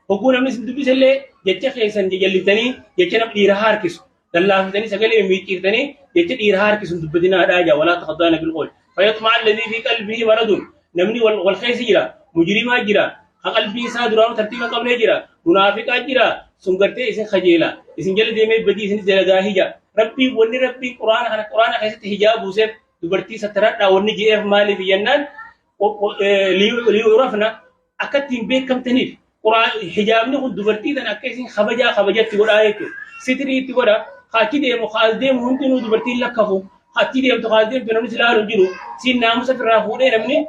Hogguu namni isin dubbise illee jecha keessan jajalliftanii, jecha nama dhiira harkisu lallaaftanii, sagalee mimmiicciiftanii, jecha dhiira harkisu hin dubbatinaadha jaa. Walaa takhda'na bilqowl. Fayaxma'a alladhii fi qalbihi maradun. Namni wal keessa jira, mujrimaa jira, ka qalbii isaa duraanuu tartiiba hin qabnee jira, munaafiqaa jira, sun gartee isin kajeela. Isin jala deemee badii isin dalagaa hija. Rabbiin wanni Rabbiin Quraana kana Quraana keessatti hijaa buuseef, dubartii sattaradhaa wanni je'eef maaliif jennaan, liyurafna, akka ittiin beekamtaniif. Hijaabni kun dubartii tana akka isin kabajaa kabajatti godhaa jechuudha. Sitirii itti godha. Achi deemu kaas deemu hundinuu dubartiin lakkafu. Achi deemtu kaas deemtu namni si ilaalu hin jiru. Siin naamusa ofirraa fuudhee namni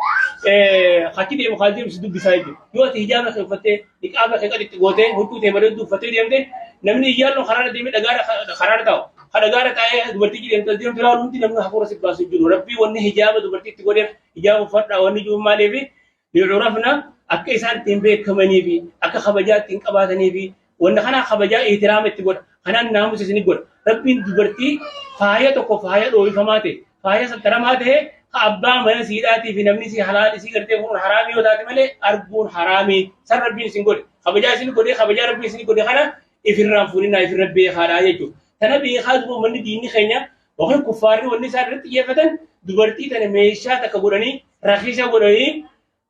achi deemu kaas deemu si dubbisaa jechuudha. Yoo ati hijaaba kee uffattee, niqaaba kee qaditti gootee, huccuu ta'e bareedduu uffattee deemte, namni iyyaalloon karaarra deemee dhagaarra karaarra taa'u. Ka dhagaarra taa'ee dubartii deemtu as deemtu ilaalu hundi namni hafuura si baasu hin jiru. Rabbii wanni hijaaba dubartii itti godheef, hijaaba uffadhaa wanni jiru maaliifi? Liyucrafna, akka isaan ittiin beekamanii fi akka kabajaa ittiin qabaatanii fi wanna kanaa kabajaa ihtiraama itti godha. Kanaan naamusa isin godha. Rabbiin dubartii faaya tokko, faaya dhoohifamaa ta'e, faaya sattaramaa ta'e, ka abbaa mana siidhaatii fi namni si halaal isii gartee fuudhuun haraamii yoo taate malee arguun haraamii san Rabbiin isin godhe. Kabajaa isin godhe, kabajaa Rabbiin isin godhe kana ifirraan fuudhinaa, ifirra beekaadhaa jechuudha. Tana beekaa duuba manni diinni keenya yookiin kuffaarri wanni isaan irratti xiyyeeffatan dubartii tana meeshaa takka godhanii, rakiisa godhanii,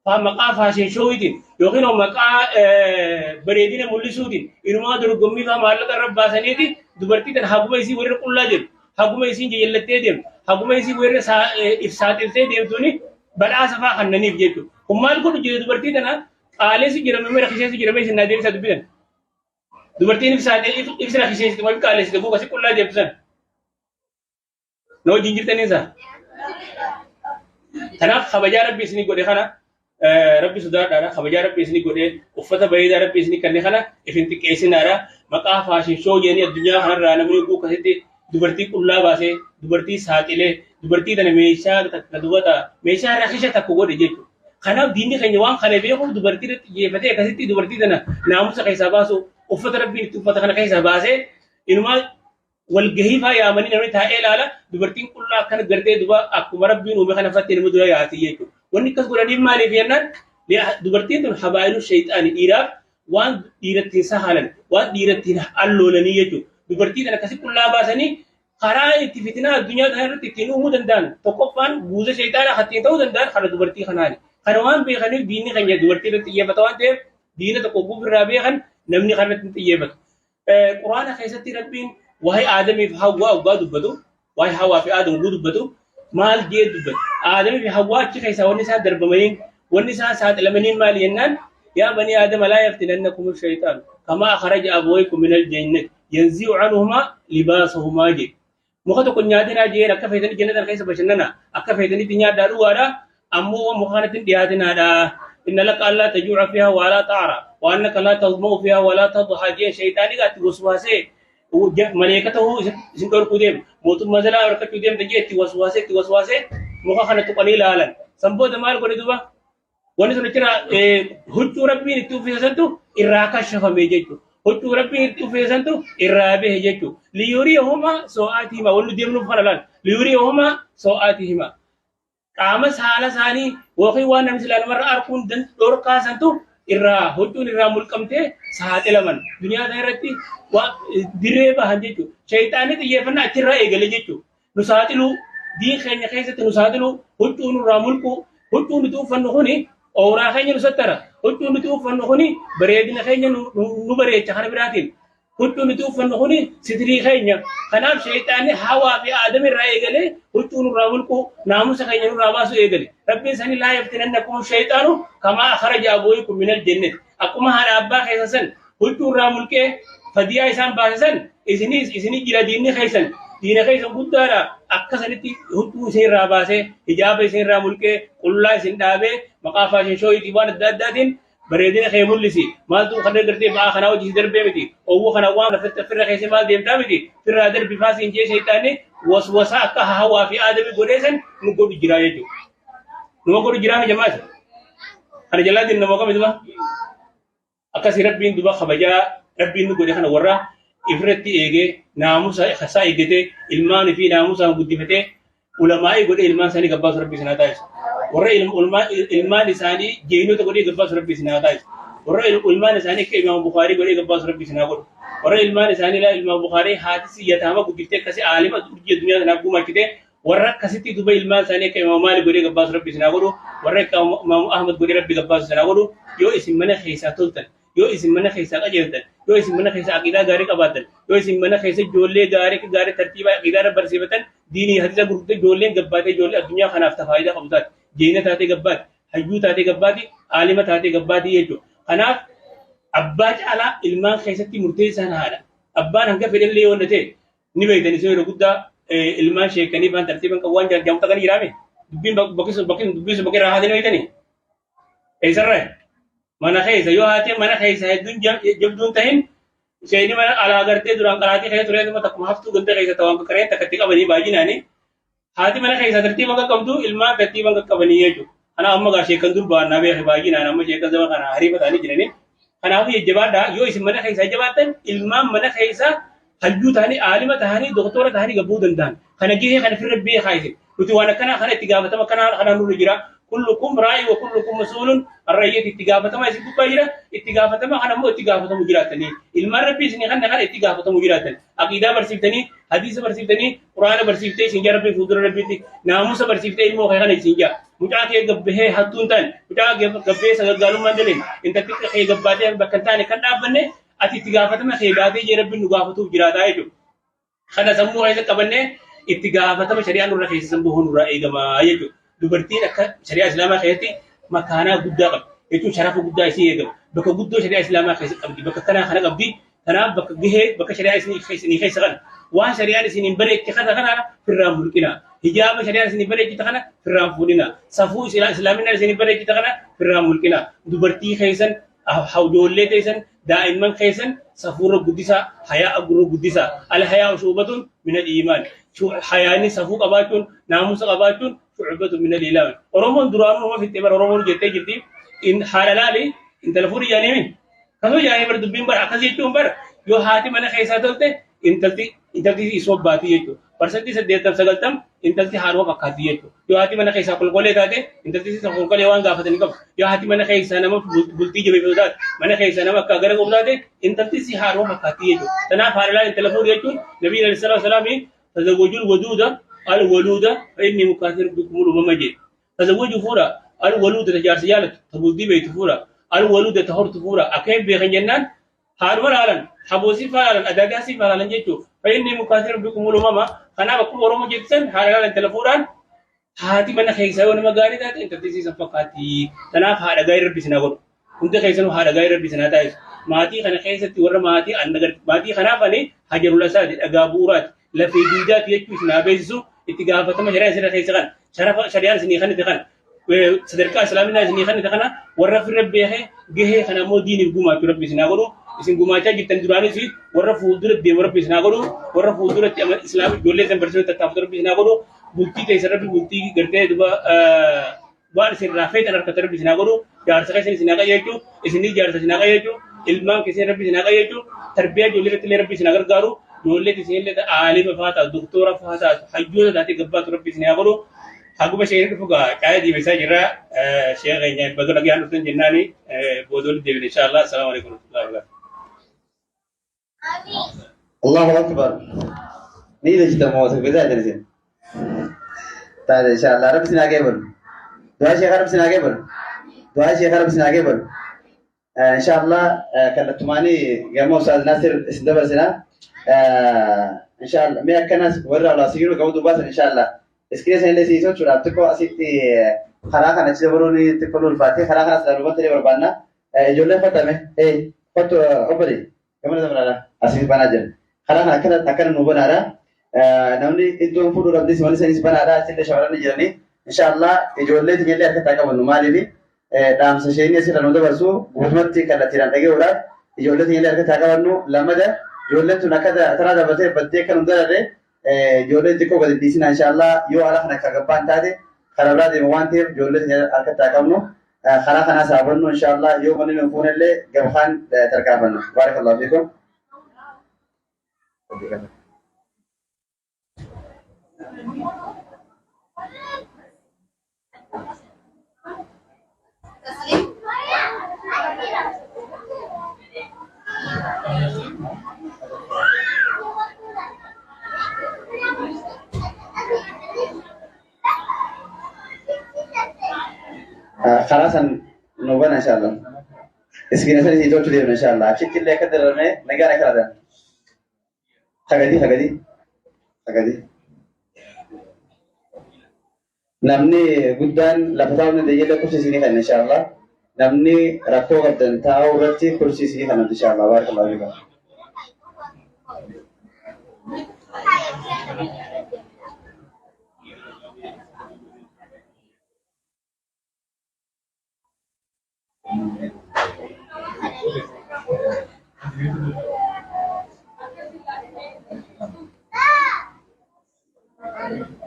maqaa fashion showiitiin yookiin maqaa bareedina mul'isuutiin, inumaa dorgommii fa'aa maallaqa irra baasaniiti dubartii tana haguma isii warra qullaa deemtu, haguma isiin jajallattee deemtu, haguma isii warra ibsaaxiltee deemtuuni badhaasa fa'aa kannaniif jechuudha. Kun maal godhu jira? Dubartii tana qaaleessu jira, mimmi rakiseessu jira, isin naa deebisaa dubbitan. Dubartiin ibsi rakiseessitu moo qaaleessite guuka si qullaa deemtu sana? Na wajjin jirtanii isaa? Kanaaf kabajaa Rabbi isinii godhe kana Rabbi sodaadhaadha. Kabajaa Rabbi isinii godhe, uffata bareedaa Rabbi isinii kenne kana ifin xiqqeessinaadha. Maqaa fashion show jedhanii addunyaa kanarraa namni guuka akkasitti dubartii qullaa baasee, dubartii saaxilee, dubartii tana meeshaa takka dubata meeshaa rakisha takka godhe jechuudha. Kanaaf diinni keenya waan kana beekuuf dubartii irratti xiyyeeffatee akkasitti dubartii tana naamusa keessaa baasu, uffata Rabbiin itti uffata kana keessaa baasee, inumaa walgahii faa yaamanii namni taa'ee ilaala, dubartiin qullaa akkana gartee duba akkuma Rabbiin uume kana fattee nama dura yaati jechuudha. Wanni akkas godhaniif maaliif jennaan, dubartiin tun habaayilu shayxaani, dhiiraaf waan dhiirattiin sahalan, waan dhiirattiin alloolanii jechuudha. Dubartii tana akkasi qullaa baasanii Karaa itti fitinaa addunyaa kana irratti ittiin uumuu danda'an tokkoffaan guuza shayxaanaa kan ittiin ta'uu danda'an kana dubartii kanaani. Kana waan beekaniif diinni keenya dubartii irratti xiyyeeffata waan ta'eef diina tokko gubirraa beekan namni kana irratti xiyyeeffatu. Quraana keessatti Rabbiin waa'ee Aadamii fi Hawwaa oggaa dubbatu, waa'ee Hawwaa fi Aadam oguu dubbatu maal jee dubbatu? Aadamii fi Hawwaa achi keessaa wanni isaan darbamaniin, wanni isaan saaxilamaniin maali jennaan, yaa banii Aadama laa yaftinannakum shayxaanu kamaa akhraja abawaykum minal jannati yanzi'u anhumaa libaasahumaa jee. Muka tokko hin nyaatinaa jeen, akka feetanii jannata keessa bashannana, akka feetanitti nyaadhaa dhugaadha, ammoo muka kanatti hin dhiyaatinaadha. Inna laka allaa tajuuca fiihaa walaa ta'ara wa annaka laa tadma'u fiihaa walaa tadhaa jeen. Shayxaanii itti waswaasee maleeka ta'uu isin dhorkuu deema, mootummaa jalaa harkachuu deemta jee itti waswaasee, itti waswaasee muka kana tuqanii ilaalan. San booda maal godhe duba? Wanni sun achirraa huccuu Rabbiin itti uffise santu irraa kashafame jechuudha. Huccuu Rabbiin itti uffise santu irraa bahe jechuudha. Liyuriyahumaa soo'aatihima, wanni deemnuuf kana laal. Liyuriyahumaa soo'aatihima. Qaama saala isaanii yookiin waan namni silaa namarra arguun dhorkaa santu irraa huccuun irraa mulqamtee saaxilaman. Duniyaa kana irratti dirree bahan jechuudha. Shayxaanni xiyyeeffannaa achirraa eegale jechuudha. Nu saaxiluu, diin keenya keessatti nu saaxiluu, huccuu nurraa mulquu. Huccuu nuti uffannu kuni ooraa keenya nu sattara. Huccuu nuti uffannu kuni bareedina keenya nu bareecha. Kana biraatiin huccuu nuti uffannu kuni sitirii keenya. Kanaaf shayxaanni Hawaa fi Aadam irraa eegalee huccuu nurraa mulquu, naamusa keenya nurraa baasuu eegale. Rabbiin sanii laa yaftinannakum shayxaanu kamaa akhraja abawaykum minal jannati. Akkuma haadha abbaa keessa san huccuu irraa mulqee fadiyaa isaan baase san, isinis isinii jira diinni keessan, diina keessan guddaadha. Akka sanitti huccuu isin irraa baasee, hijaaba isin irraa mulqee, qullaa isin dhaabee, maqaa fashion show'iitii waan adda addaatiin bareedina kee mul'isi, maaltu kan gartee ba'aa kanaa hojii si darbee miti, oowwa kana waan firra keessa maal deemtaa miti, firraa darbi faasiin jee shayxaanni waswasaa akka Hawaa fi Aadamii godhee san nu godhu jira jechuudha. Numa godhu jiraa mi jamaati? Kana jalaatiin nama kami duba? Akkasii Rabbiin duba kabajaa Rabbiin nu godhe kana warra ifirratti eegee, naamusa isaa eeggatee, ilmaan fi naamusaan guddifatee, ulamaa'ii godhee ilmaan isaanii gabbaasu Rabbi isin haa taasisu. Warra ilmaan isaanii jeenota godhee gabbaasu Rabbi isin haa taasisu. Warra ilmaan isaanii akka Imaam Bukaarii godhee gabbaasu Rabbi isin haa godhu. Warra ilmaan isaanii laa Imaam Bukaarii haatisi yataama guddiftee akkasii aalima urjii addunyaa tanaaf gumaachite, warra akkasitti duba ilmaan isaanii akka Imaam Maalik godhee gabbaasu Rabbi isin haa godhu. Warra akka Imaam Ahmad godhee Rabbi gabbaasu isin haa godhu. Yoo isin mana keessaa toltan, yoo isin mana keessaa qajeeltan, yoo isin mana keessaa aqiidaa gaarii qabaattan, yoo isin mana keessa ijoollee gaarii gaarii tartiibaa aqiidaa irra barsiifatan, diinii hadiisa gurguddoo, ijoolleen gabbaatee ijoollee addunyaa kanaaf faayidaa qabu taate, jeena taatee gabbaati, hayyuu taatee gabbaati, aalima taatee gabbaati jechuudha. Kanaaf abbaa caalaa ilmaan keessatti murteessaan haadha. Abbaan hanga fedhellee yoo ta'e ni beektan isin yeroo guddaa ilmaan sheekanii faan tartiiban qabu waan jaamta kan jiraame dubbiin bakki bakki dubbiin sun bakki irraa haatee ni beektanii. Eessarraa mana keessa yoo haatee mana keessa hedduun jabduun tahin, isheen mana alaa gartee duraan qaraatii keessa ture takkuma haftuu ganda keessa ta'an qareen takka itti qabanii baay'inaanii haati mana keessa tartiiba akka qabdu ilmaan tartiiba akka qabanii jechuudha. Kanaaf amma gaa sheekan dur baannaa beeke baay'inaan amma sheekan zaman kana hariifa ta'anii jiranii. Kanaafuu jajjabaadhaa, yoo isin mana keessaa jabaattan ilmaan mana keessaa hayyuu ta'anii, aalima ta'anii, doktora ta'anii gabbuu danda'an. Kana gahee kana firra beekaa isin. Nuti waan akkanaa kana itti gaafatama kanaa kanaan nurra jira. Kullukum raa'i wa kullukum mas'uulun arrayyati, itti gaafatama isin gubbaa jira. Itti gaafatama kana immoo itti gaafatamu jiraatanii. Ilmaan Rabbii isin kana kana itti gaafatamu jiraatan. Aqiidaa barsiiftanii, hadiisa barsiiftanii, Quraana barsiiftee isin jaa Rabbiin fuuldura Rabbiitti naamusa barsiiftee ilmoo kee kana isin jaa. Mucaa kee gabbahee hattuu hin taane, mucaa kee gabbahee sagaggaalummaa hin daleen, intalti kee gabbaatee bakka hin taane kan dhaabbanne, ati itti gaafatama kee baatee jee Rabbiin nu gaafatuuf jiraataa jechuudha. Kana sammuu keessa qabannee itti gaafatama shari'aan nurra keessa san bahuun nurraa eegama jechuudha. Dubartiin akka shari'aa Islaamaa keessatti makaanaa guddaa qabdi. Jechuun sharafa guddaa isii eegama. Bakka guddoo shari'aa Islaamaa keessa qabdi. Bakka kanaa kana qabdi. Kanaaf bakka gahee bakka shari'aa isinii keessa kana waan shari'aan isin hin bareeche kana kana firraan mulqina. Hijaaba shari'aan isin hin bareechite kana firraan fuudhina. Safuu Islaaminaan isin hin bareechite kana firraan mulqina. Dubartii keessan, ijoollee keessan, daa'imman keessan safuurra guddisaa, hayaa gurra guddisaa. Al hayaa shu'batun min al iimaan. Hayaani safuu qabaachuun, naamusa qabaachuun shu'batun min al iimaan. Oromoon duraanuu nama fixxee bara Oromoon jettee jirti. Haadha laali intala fuudhi jaaniimi. Kasuma jaanii bara dubbiin bara akkas jechuun bara yoo haati mana keessaa tolte intalti isoo baati jechuudha. Parsantii 80 90 intalti haadhuma fakkaatti jechuudha. Yoo haati mana keessaa qulqullee taate intalti qulqullee waan gaafatanii qabu. Yoo haati mana keessaa nama bultii jabeeffatu taate, mana keessaa nama akka gara qabu taate, intalti si haadhuma fakkaatti jechuudha. Kanaaf haadha laali intala fuudhi jechuun Nabii alayhi salaatu wasalaam Tazawwajul waduuda al waluuda fa inni mukaasir bikumul umama jee. Tazawwaju fuudha al waluuda ta jaarsa jaalatu ta bultii beeytu fuudha al waluuda ta hortu fuudha akkamiin beekan jennaan haadhuma laalan haboosii faa laalan adaadaasii faa laalan jechuu fa inni mukaasir bikumul umama kanaaf akkuma Oromoo jettan haadha laalan intala fuudhaan haati mana keessaa yoo nama gaarii taate intalti siisan fakkaatti kanaaf haadha gaarii rabbi isin haa godhu hunda keessanuu haadha gaarii rabbi isin haa taasisu maatii kana keessatti warra maatii maatii kanaaf ani hajarul asaati dhagaa bu'uuraati lafee duudaati jechuu isin haa beeksisu itti gaafatama shari'aan isin keessa kana sharafa shari'aan isinii kanite kana sadarkaa islaaminaa isinii kanite kana warra firra beekee gahee kana immoo diiniif gumaachuu rabbi isin haa godhu isin gumaachaa jirtan duraanis warra fuuldura deemu rabbi isin haa godhu warra fuulduratti islaama ijoollee isin barsiisuu tattaafatu rabbi isin haa godhu bultii teessan rabbi bultii gartee duba waan isin irraa feetan harkatti rabbi isin haa godhu jaarsa keessan isin haa qajeelchu isinii jaarsa isin haa qajeelchu ilmaan keessan rabbi isin haa qajeelchu tarbiyaa ijoollee irratti illee rabbi isin haa gargaaru ijoollee isin illee aalima fa'aa taatu doktora fa'aa taatu hayyoota taatee gabbaatu rabbi isin haa godhu haguma isheen dhufu gaa caaya diimesaa jirra sheekha keenya baga nagaan dhuftan jennaani booda walitti deebina insha Allah. Assalaamu alaikum warahmatullahi wabarakatuh. Allahu Akbar. Ni ija moota bitaa jirti. Taate inshallah rabbi sinaa qeebalu. Du'aa sheekhaa rabbi sinaa qeebalu. Du'aa sheekhaa rabbi sinaa qeebalu. Inshallah kallattumaanii gama Ustaaz Nasir isin dabarsina. Inshallah mee akkanas warra olaasiyuu qabu dubbatan inshallah. Iskiriin sanillee sii sochuudhaaf xiqqoo asitti karaa kana achi dabaluun xiqqoo nu ulfaatee karaa kanas ilaaluu wanta barbaanna. Ijoolleen fatame. Fattu obbolee. Gamana dabalaadha. Asiif banaa jira. Karaa kana akkana akkana nu banaadha. Namni iddoon fuudhuu dhabdis wanni sanis banaadha. Achillee shamarran ni jiranii. Inshaallah ijoollee tinyallee harkatti haa qabannu maaliif dhaamsa isheen asirra nu dabarsu guutumatti kallattiidhaan dhaga'uudhaaf ijoollee tinyallee harkatti haa qabannu. Lamada ijoolleen tun akka taraa dabartee baddee akka nu dararre ijoolleen xiqqoo gadi dhiisina inshaallah yoo ala kana akka gabbaan taate karaa biraa deema waan ta'eef ijoollee tinyallee harkatti haa qabnu. Karaa kanaas haa bannu inshaallah yoo manni nu fuunellee gabkaan tarkaanfanna. Baarakallahu fiikum. Karaa san nu bana inshallah. Iskiina san isii tolchu deemna inshallah. Achitti illee akka dararame nagaan akka laatan. Sagadii sagadii sagadii. Namni guddaan lafa taa'uu dandeenye illee kursii isinii kenna inshallah. Namni rakkoo qabdan taa'uu irratti kursii isinii kenna inshallah. Baarakallahu fiikum.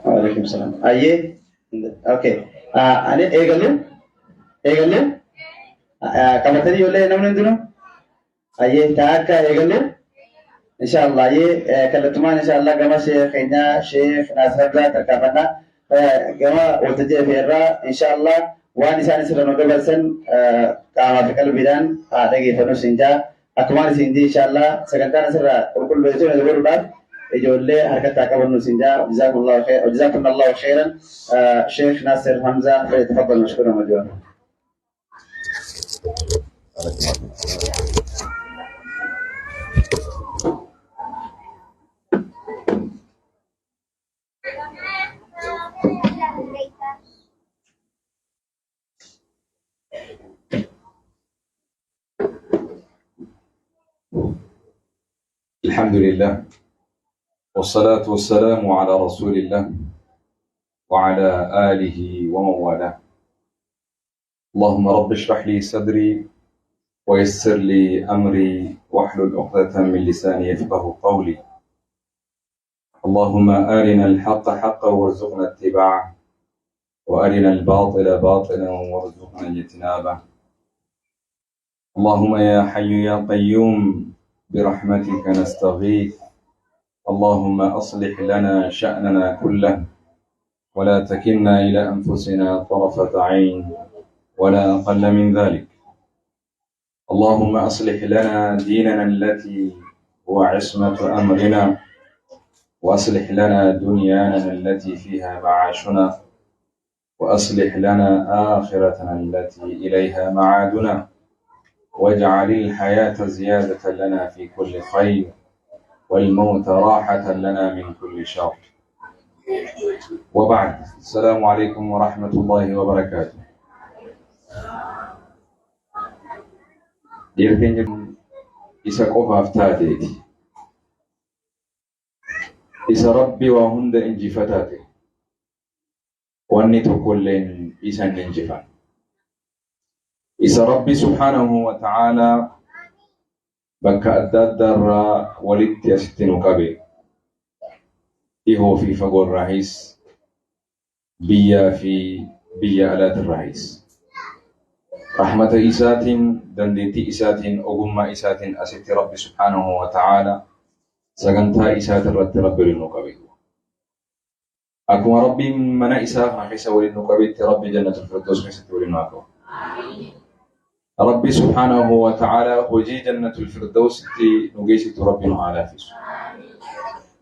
Waalaikum salam. Ayyee. Okay. Ani eegalu? Eegalu? Qabatanii ijoollee namni hundinuu? Ayyee taa akka eegalu? Inshallah ayyee kallattumaan inshallah gama sheekh keenyaa sheekh Naasir Hamzaa tarkaanfannaa gama waltajjii irraa inshallah waan isaan isirra nu dabarsan qaamaa fi qalbiidhaan haa dhageeffannu isin jaa akkumaan isin jee inshallah sagantaan asirraa qulqulleessuu nu dabaluudhaaf ijoollee harkatti haa qabannu isin jaa jazakumullahu khairan jazakumullahu khairan sheekh Naasir Hamzaa falyatafaddal mashkuran majuura. الحمد لله والصلاة والسلام على رسول الله وعلى آله ومن والاه. اللهم رب اشرح لي صدري ويسر لي أمري واحلل عقدة من لساني يفقه قولي. اللهم أرنا الحق حقا وارزقنا اتباعه، وأرنا الباطل باطلا وارزقنا اجتنابه. اللهم يا حي يا قيوم برحمتك نستغيث. اللهم أصلح لنا شأننا كله ولا تكلنا إلى أنفسنا طرفة عين ولا أقل من ذلك. اللهم أصلح لنا ديننا التي هو عصمة أمرنا، وأصلح لنا دنيانا التي فيها معاشنا، وأصلح لنا آخرتنا التي إليها معادنا، واجعل الحياة زيادة لنا في كل خير، والموت راحة لنا من كل شر. وبعد، السلام عليكم ورحمة الله وبركاته. Dhiirtiin isa qofaaf taateeti. Isa Rabbi waa hunda injifataate. Wanni tokkolleen isa hin injifan. Isa Rabbi subhaanahu wa ta'aalaa bakka adda addaarraa walitti asitti nu qabe. Dhihoo fi fagoorraahis, biyyaa fi biyya alaatirraahis. Rahmata isaatiin, dandeettii isaatiin, ogummaa isaatiin asitti Rabbi subhaanahu wa ta'aalaa sagantaa isaatirratti Rabbi waliin nu qabe. Akkuma Rabbiin mana isaa kana keessa waliin nu qabetti Rabbi jannatul firdaus keessatti waliin nu haa qabu. Rabbi subhaanahu wa ta'aalaa hojii jannatul firdausitti nu geessitu Rabbi nu haa laaffisu.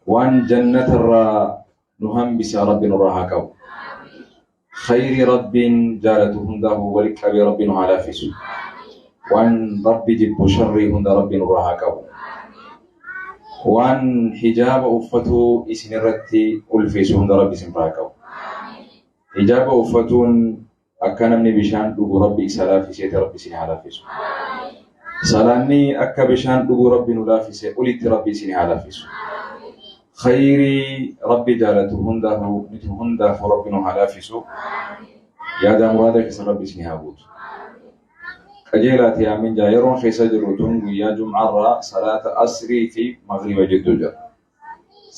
Waan jannatarraa nu hambisa Rabbi nurraa haa qabu. Khayri Rabbiin jaalatu hundaafuu walitti qabee Rabbi nu haa laaffisu. Waan Rabbi jibbu sharrii hunda Rabbi nurraa haa qabu. Waan hijaaba uffatuu isinirratti ulfeessu hunda Rabbi isinirraa haa qabu. Hijaaba uffatuun akka namni bishaan dhugu Rabbi isa laaffiseeti Rabbi isin haa laaffisu. Salaanni akka bishaan dhuguu Rabbi nu laaffise olitti Rabbi isin haa laaffisu. Khayrii Rabbi jaalatu hundaafuu nitu hundaafuu Rabbi nu haa laaffisu. Yaada muraada keessa Rabbi isin haa guutu. Qajeelaati aamin jaa. Yeroon keessa jirru tun guyyaa Jum'aarraa salaata asrii fi maghriba jidduu jira.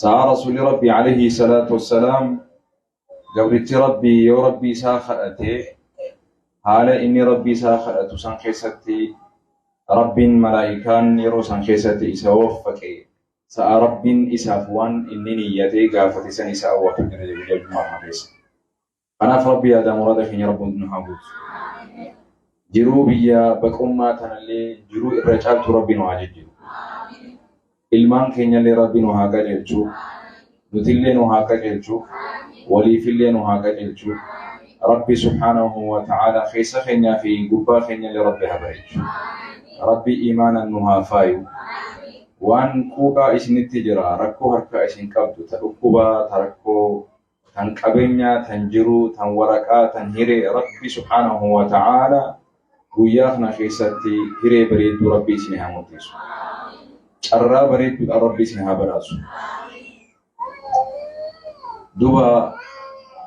Sa'a Rasuulli Rabbi alayhi salaatu wassalaam gabrichi Rabbii yoo Rabbii isaa kadhate haala inni Rabbii isaa kadhatu san keessatti Rabbiin malaa'ikaan yeroo san keessatti isa waffaqe sa'a Rabbiin isaaf waan inni niyyatee gaafate san isa awwaatu jira guyyaa Jum'aa kana keessa. Kanaaf Rabbi yaada muraada keenya Rabbi nu haa guutu. Jiruu biyya baqummaa tanallee jiruu irra caaltu Rabbi nu haa jijjiiru. Ilmaan keenyallee Rabbi nu haa qajeelchu. Nutillee nu haa qajeelchu. Waliifillee nu haa qajeelchu. Rabbi subhaanahu wa ta'ala keessa keenyaa fi gubbaa keenyallee Rabbi haa bareechu. Rabbi iimaanan nu haa faayu. Waan quuqaa isinitti jira, rakkoo harkaa isin qabdu, ta dhukkubaa, ta rakkoo, tan qabeenyaa, tan jiruu, tan waraqaa, tan hiree, Rabbi subhaanahu wa ta'ala guyyaa kana keessatti hiree bareedduu Rabbi isin haa murteessu. Carraa bareedduudhaan Rabbi isin haa badhaasu. Duba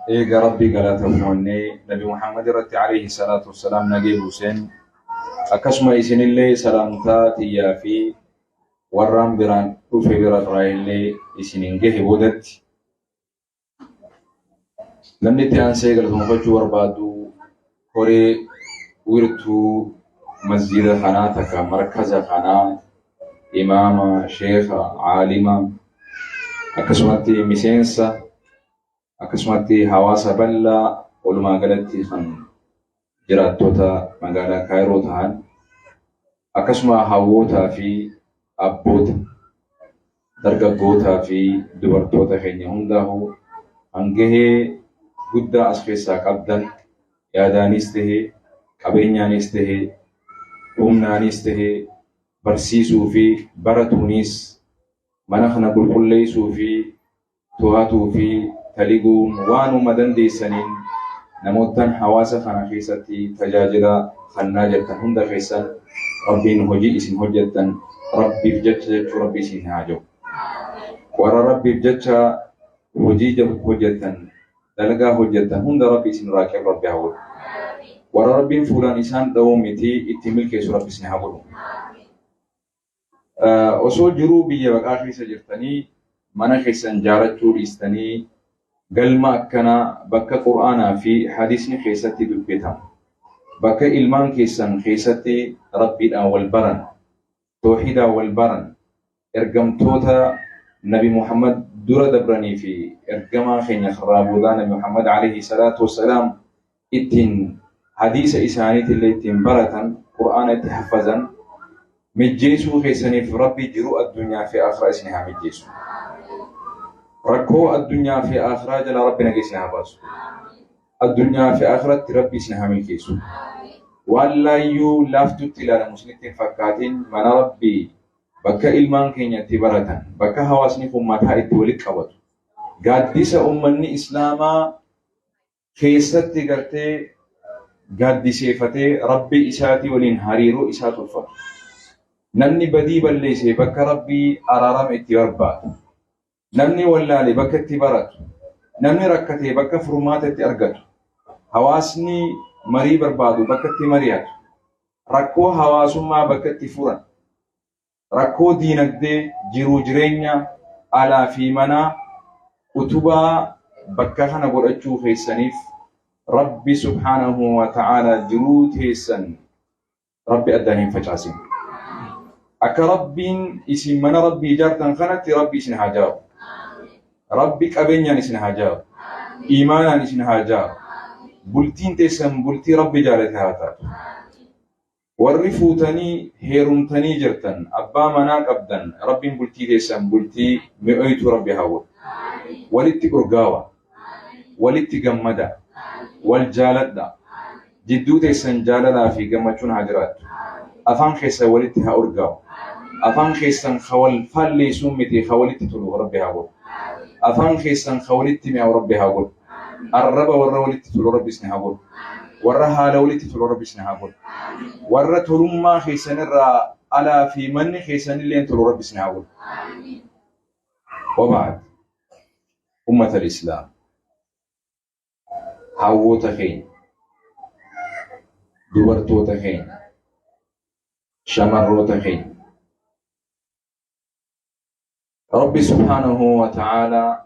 eega Rabbi galateeffannee Nabi Muhammad irratti alayhi salaatu wassalaam nagee buuseen, akkasuma isinillee salaamtaa tiyyaa fi warraan biraan dhufe bira irraa illee isinin gahe boodatti, namni itti aansee galatoonfachuu barbaadu koree wirtuu masjida kanaa takka markaza kanaa, imaama, sheekha, caalima, akkasumatti miseensa, akkasumatti hawaasa bal'aa, walumaa galatti kan jiraattota magaalaa Kaayiroo ta'an, akkasuma hawwootaa fi abboota, dargaggootaa fi dubartoota keenya hundaa'uu hangahee guddaa as keessaa qabdan, yaadaanis tahee, qabeenyaanis tahee, humnaanis tahee, barsiisuu fi baratuunis, mana kana qulqulleessuu fi to'atuu fi taliguun, waanuma dandeessaniin namootaan hawaasa kana keessatti tajaajila kennaa jirtan hunda keessan Rabbiin hojii isin hojjettan Rabbiif jecha jechuu Rabbi isin haa jiru. Warra Rabbiif jecha hojii hojjettan, dalagaa hojjettan hunda Rabbi isin raaqeef Rabbi haa godhu. Warra Rabbiin fuulaan isaan dha'uu miti itti milkeessu Rabbi isin haa godhu. Osoo jiruu biyya baqaa keessa jirtanii mana keessan jaarachuu dhiistanii galma akkanaa bakka Qur'aanaa fi hadiisni keessatti dubbatamu, bakka ilmaan keessan keessatti Rabbiidhaan wal baran, toohidaan wal baran, ergamtoota Nabi Muhammad dura dabranii fi ergamaa keenya karraa boodaa Nabi Muhammad alayhi salaatu wassalaam ittiin hadiisa isaaniitillee ittiin baratan, Qur'aana itti haffazan mijjeessuu keessaniif Rabbi jiruu addunyaa fi akhiraa isin haa mijjeessu. Rakkoo addunyaa fi akhiraa jalaa Rabbi nagaa isin haa baasu. Addunyaa fi akhiratti Rabbi isin haa milkeessu. Waan laayyuu laaftutti ilaalamu isinitti hin fakkaatin mana Rabbii bakka ilmaan keenya itti baratan, bakka hawaasni kun mataa itti walitti qabatu, gaaddisa ummanni Islaamaa keessatti gartee gaaddiseeffatee Rabbii isaatii waliin hariiroo isaa tolfatu. Namni badii balleesse bakka Rabbii araarama itti barbaadu. Namni wallaale bakka itti baratu. Namni rakkate bakka furmaata itti argatu. Hawaasni marii barbaadu bakka itti mari'atu. Rakkoo hawaasummaa bakka itti furan. Rakkoo diinagdee, jiruu jireenya, alaa fi manaa utubaa bakka kana godhachuu keessaniif Rabbi subhaanahu wa ta'aalaa jiruu teessan Rabbi addaan hin facaasin. Akka Rabbiin isin mana Rabbii ijaartan kanatti Rabbi isin haa jaaru. Rabbi qabeenyaan isin haa jaaru. Iimaanaan isin haa jaaru. Bultiin teessan bultii Rabbi jaalate haa taatu. Warri fuutanii heerumtanii jirtan abbaa manaa qabdan Rabbiin bultii teessan bultii mi'ooytuu Rabbi haa godhu. Walitti urgaawa. Walitti gammada. Wal jaaladha. Jidduu teessan jaalalaa fi gammachuun haa jiraattu. Afaan keessan walitti haa urgaawu. Afaan keessan ka wal faalleessuun miti ka walitti tolu Rabbi haa godhu. Afaan keessan ka walitti mi'aawu Rabbi haa godhu. Arraba warra walitti tolu Rabbi isin haa godhu. Warra haala walitti tolu Rabbi isin haa godhu. Warra tolummaa keessan irraa alaa fi manni keessan illee tolu Rabbi isin haa godhu. Wabaad ummata Islaam hawwoota keenya dubartoota keenya shamarroota keenya Rabbi subhaanahu wa ta'aalaa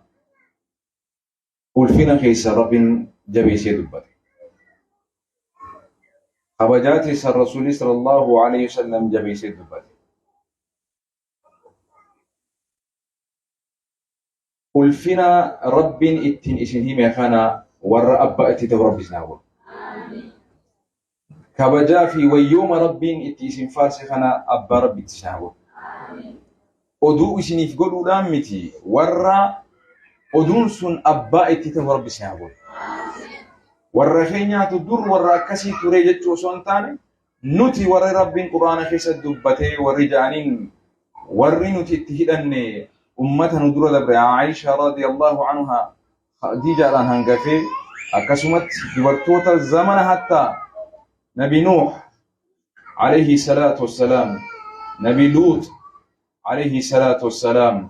ulfina keessa Rabbiin jabeessee dubbate. Kabajaa teessan Rasuulli sallallahu alaihi wasallam jabeessee dubbate. Ulfina Rabbiin ittiin isin hime kana warra abbaa itti ta'u Rabbi isin haa godhu. Kabajaa fi wayyooma Rabbiin itti isin faarse kana abbaa Rabbi itti isin haa godhu. Oduu isiniif godhuudhaan miti warra oduun sun abbaa itti ta'u Rabbi isin haa godhu. Warra keenyaatu dur warra akkasii ture jechuu osoo hin taane nuti warri Rabbiin Qur'aana keessa dubbatee warri ja'aniin warri nuti itti hidhanne ummata nu dura dabre Aisha radiyallahu anha Khadiijaadhaan hangafee akkasumatti dubartoota zamana hatta Nabi Nuuh alayhi salaatu wassalaam Nabi Luut alayhi salaatu wassalaam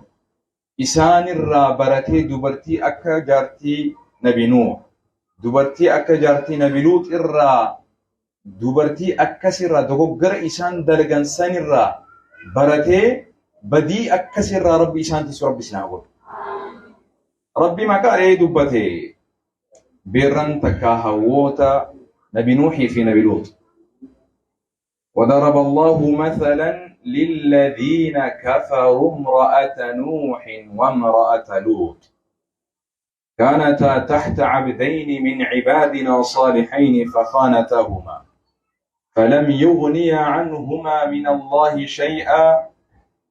isaanirraa baratee dubartii akka jaartii Nabi Nuuh dubartii akka jaartii Nabi Luut irraa dubartii akkasirraa dogoggora isaan dalagan sanirraa baratee badii akkasirraa Rabbi isaan tisu Rabbi isin haa godhu. Rabbi maqaa dhahee dubbate beerran takkaa hawwoota Nabi Nuuhii fi Nabi Luut. وضرب الله مثلا للذين كفروا امرأة نوح وامرأة لوط كانتا تحت عبدين من عبادنا صالحين فخانتاهما فلم يغنيا عنهما من الله شيئا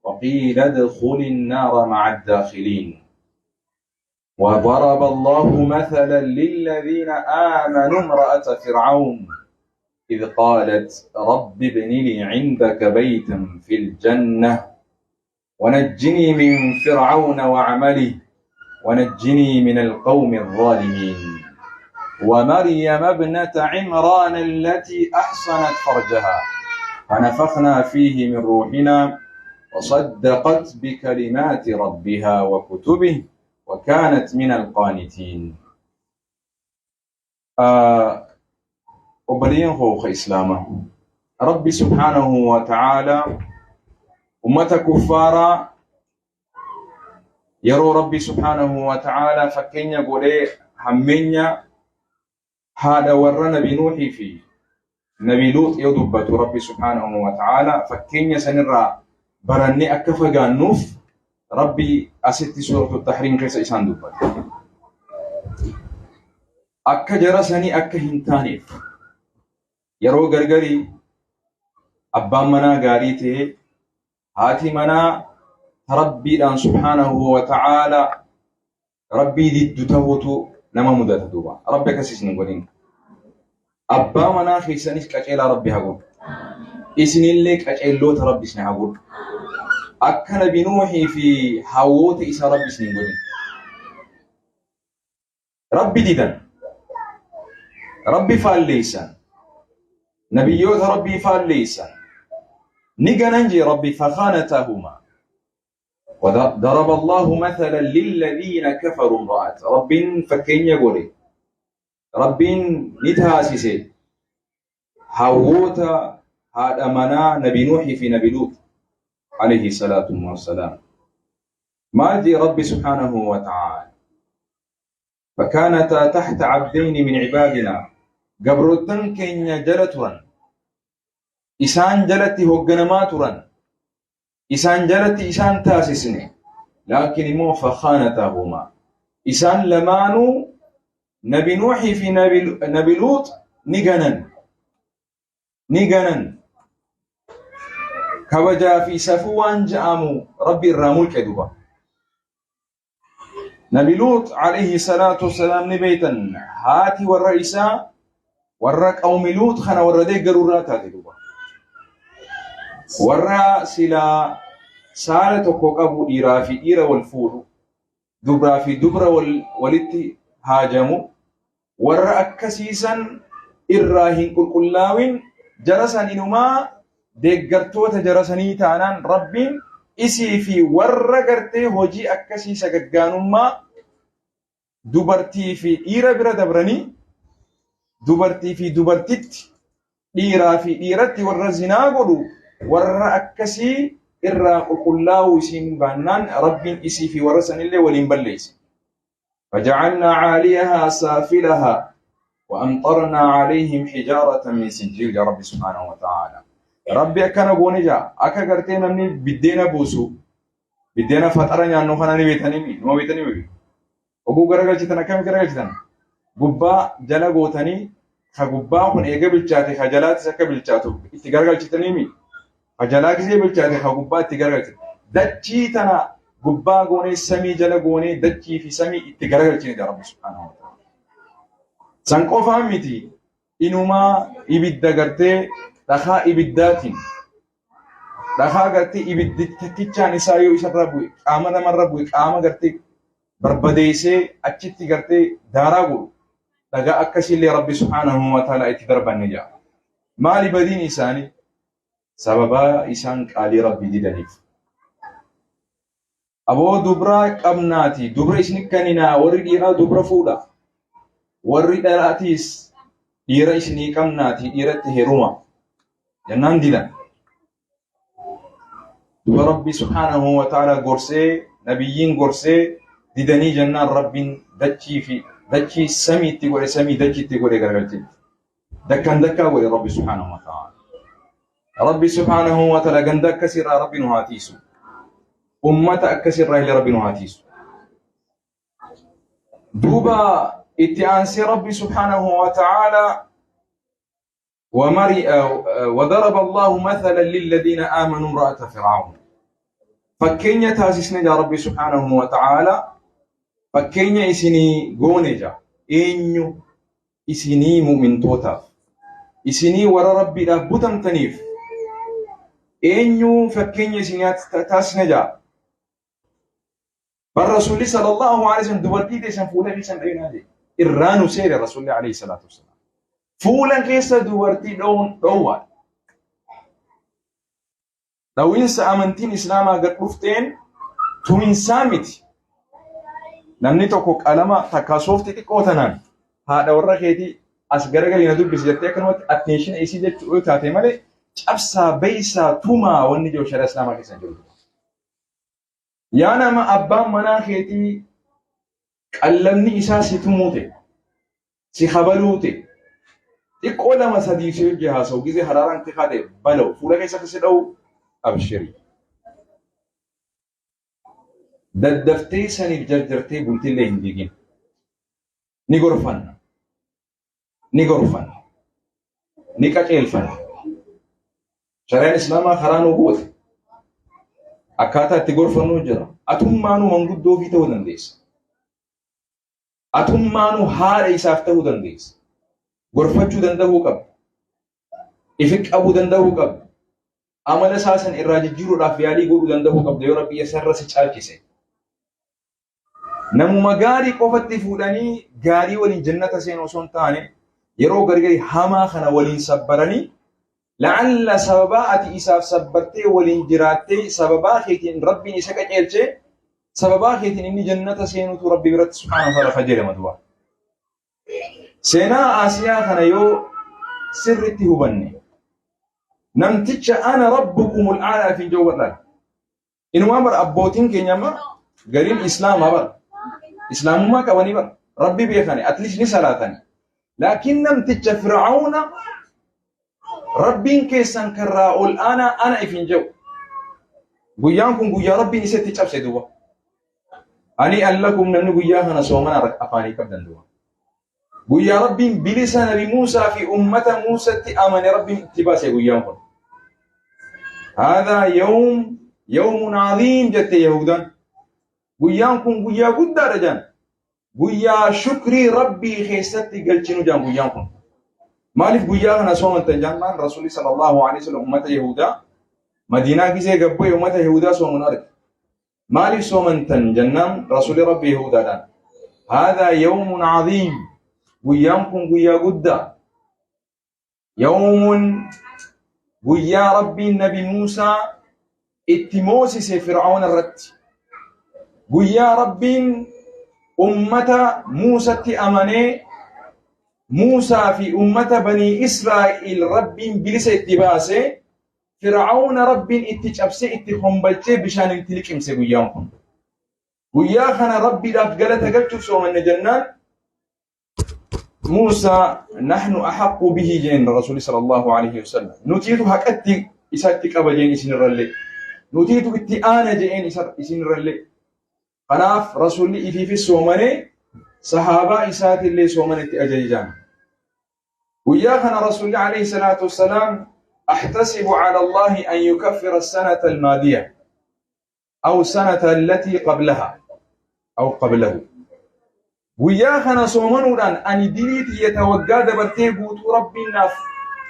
وقيل ادخل النار مع الداخلين. وضرب الله مثلا للذين آمنوا امرأة فرعون إذ قالت رب ابن لي عندك بيتا في الجنة ونجني من فرعون وعمله ونجني من القوم الظالمين. ومريم ابنة عمران التي أحصنت فرجها فنفخنا فيه من روحنا وصدقت بكلمات ربها وكتبه وكانت من القانتين. Obboleeyyan koo ka Islaamaa Rabbi subhaanahu wa ta'aalaa ummata kuffaaraa yeroo Rabbi subhaanahu wa ta'aalaa fakkeenya godhee hammeenya haadha warra Nabi Nuuhii fi Nabi Luux yoo dubbatu Rabbi subhaanahu wa ta'aalaa fakkeenya sanirraa barannee akka fagaannuuf Rabbi asitti suuratu Tahriim keessa isaan dubbate. Akka jara sanii akka hin taaneef yeroo gargarii abbaan manaa gaarii ta'ee haati manaa Rabbiidhaan subhaanahu wa ta'aalaa Rabbii diddu tahuutu nama mudata duuba. Rabbi akkas isin hin godhin. Abbaa manaa keessanis qaceelaa Rabbi haa godhu. Isinillee qaceelloota Rabbi isin haa godhu. Akka Nabi Nuuhii fi hawwoota isaa Rabbi isin hin godhin. Rabbi didan. Rabbi faalleessan. Nabiyyoota Rabbii faalleessan. Ni ganan jee Rabbi fakhaanatahumaa. وضرب الله مثلا للذين كفروا امرأة رب فكين يقولي رب نتاسسي هووتا هذا منا نبي نوح في نبي لوط عليه الصلاة والسلام. ما دي رب سبحانه وتعالى فكانتا تحت عبدين من عبادنا قبرتن كين جلترا إسان جلتي هقنما ترا isaan jalatti isaan taasisne, laakiin immoo fakhaanatahumaa, isaan lamaanuu Nabi Nuuhii fi Nabi Luux ni ganan, ni ganan. Kabajaa fi safuu waan ja'amu Rabbi irraa mulqe. Duba Nabi Luux alayhi salaatu wassalaam ni beeytan, haati warra isaa warra qawmi Luux kana warra deeggaru irraa taate. Duba warra silaa saala tokko qabu, dhiiraa fi dhiira wal fuudhu, dubraa fi dubra walitti haajamu, warra akkasiisan irraa hin qulqullaawin, jara san inumaa deeggartoota jara sanii taanaan, Rabbiin isii fi warra gartee hojii akkasii sagaggaanummaa dubartii fi dhiira bira dabranii dubartii fi dubartitti, dhiiraa fi dhiiratti warra zinaa godhu, warra akkasii irraa qulqullaa'uu isiin baannaan Rabbiin isii fi warra sanillee waliin balleesse. فجعلنا عاليها سافلها وأمطرنا عليهم حجارة من سجيل. يا رب سبحانه وتعالى ربي أكنا بونجا أكا قرتي نمني بدينا بوسو بدينا فترة nyaannu kana ni beetanii, numa beetanii beeku. Oguu garagalchitan akkami garagalchitan? Gubbaa jala gootanii, ka gubbaa kun eega bilchaate ka jalaatis akka bilchaatu itti garagalchitanii mi? Ka jalaa gisee bilchaate ka gubbaa itti garagalchitan. Dachii tana gubbaa goonee, samii jala goonee, dachii fi samii itti garagalchine jaa Rabbi subhaanahu wa ta'ala. San qofaa miti, inumaa ibidda gartee dhakaa ibiddaatiin, dhakaa gartee ibiddi takkichaan isaa yoo isarra bu'e, qaama namarra bu'e, qaama gartee barbadeessee achitti gartee daaraa godhu, dhagaa akkasiillee Rabbi subhaanahu wa ta'ala itti darbanne jaa. Maali badiin isaanii? Sababaa isaan qaalii Rabbii didaniif. Aboo dubraa qabnaati, dubra isin kaninaa, warri dhiiraa dubra fuudha. Warri dhalaatiis dhiira isinii qabnaati, dhiiratti heeruma. Jennaan didan. Duba Rabbi subhaanahu wa ta'ala gorsee, nabiyyiin gorsee didanii jennaan, Rabbiin dachii fi dachii samii itti godhe, samii dachii itti godhe garagalchee. Dakkaan dakkaa godhe Rabbi subhaanahu wa ta'ala. Rabbi subhaanahu wa ta'ala ganda akkasirraa Rabbi nu haa tiisu. Ummata akkasirraa illee Rabbi nu haa tiisu. Duuba itti aansee Rabbi subhaanahu wa ta'ala ومري وضرب الله مثلا للذين آمنوا امرأة فرعون. Fakkeenya taasisne jaa Rabbi subhaanahu wa ta'ala, fakkeenya isinii goone jaa. Eenyu? Isinii mu'mintootaaf, isinii warra Rabbiidhaaf butamtaniif. Eenyu fakkeenya isinii taasisne jaa? Bar Rasuulli sallallahu alaihi wasallam dubartii teessan fuula keessan dhayinaa jedhe. Irraa nu seere Rasuulli alaihi salaatu wasalaam. Fuula keessa dubartii dhowuun dhowwaadha. Dhawinsa amantiin Islaamaa gad dhufteen tuminsaa miti. Namni tokko qalama takkaa sooftii xiqqoo tanaan haadha warra keetii as garagalii na dubbisi jettee akkanumatti attention isii jechuu yoo taate malee, cabsaa beeysaa tumaa wanni jiru shari'a Islaamaa keessa hin jiru. Yaa nama abbaan manaa keetii qallabni isaa si tumuu ta'e, si kabaluu ta'e, xiqqoo lama sadii si hojii haasa'u gizee haraaraan itti kaate bala'u fuula keessa akka si dha'u, abshirii. Daddaftee saniif jarjartee bultillee hin diigin. Ni gorfanna. Ni gorfanna. Ni qaceelfanna. Shari'aan Islaamaa karaa nu goote. Akkaataa itti gorfannu jira. Atummaanuu manguddoo ofii ta'uu dandeessa. Atummaanuu haadha isaaf ta'uu dandeessa. Gorfachuu danda'uu qabda. Ifi qabuu danda'uu qabda. Amala isaa san irraa jijjiiruudhaaf yaalii godhuu danda'uu qabda yoo Rabbi isarra si caalchise. Namuma gaarii qofatti fuudhanii gaarii waliin jannata seenu osoo hin taane yeroo gargari hamaa kana waliin sabbaranii la'alla sababaa ati isaaf sabbartee waliin jiraattee sababaa keetiin Rabbiin isa qajeelchee sababaa keetiin inni jannata seenutu Rabbi biratti subhaanahu wa ta'ala kajeelama duba. Seenaa Aasiyaa kana yoo sirritti hubanne namticha ana rabbukumul a'laa fi jedhu barlaala. Inumaa bara abbootiin keenya amma gariin islaamaa bara. Islaamummaa qabanii bara. Rabbi beekani at least ni salaatani. Laakiin namticha Fir'aawna Rabbiin keessan karraa ol aanaa ana if hin jedhu. Guyyaan kun guyyaa Rabbiin isa itti cabse duuba. Ani allakum namni guyyaa kana soomana afaanii qabdan duuba. Guyyaa Rabbiin bilisa Nabi Muusaa fi ummata Muusatti amane Rabbiin itti baase guyyaan kun. Haadhaa yawm yawmun aziim jette Yahudaan. Guyyaan kun guyyaa guddaadha jaan. Guyyaa shukrii Rabbii keessatti galchinu jaan guyyaan kun. Maaliif guyyaa kana soomantan jaan Rasuulli sallallahu alaihi wasallam ummata Yahudaa Madiinaa gisee gabbu'e ummata Yahudaa sooman arge. Maaliif soomantan jennaan Rasuulli Rabbi Yahudaadhaan. Haadhaa yawmun aziim. Guyyaan kun guyyaa guddaa. Yawmun guyyaa Rabbiin Nabi Muusaa itti moosise Fir'aawna irratti. Guyyaa Rabbiin ummata Muusatti amanee Muusaa fi ummata Banii Israa'iil Rabbiin bilisa itti baase Fir'aawna Rabbiin itti cabsee itti hombalchee bishaan itti liqimse guyyaan kun. Guyyaa kana Rabbiidhaaf galata galchuuf soomanne jennaan Muusaa nahnu ahaqqu bihi jeen Rasuulli sallallahu alaihi wasallam. Nutiitu haqatti isatti qaba jeen isinirrallee. Nutiitu itti aana jeen isinirrallee. Kanaaf Rasuulli ifiifis soomanee sahaabaa isaatillee soomana itti ajajaan. Guyyaa kana Rasuulli alayhi salaatu wassalaam ahtasibu ala Allahi an yukaffira sanata almaadiya aw sanata allatii qablaha aw qablahu. Guyyaa kana soomanuudhaan ani dilii tiyya ta waggaa dabartee guutuu Rabbiin naaf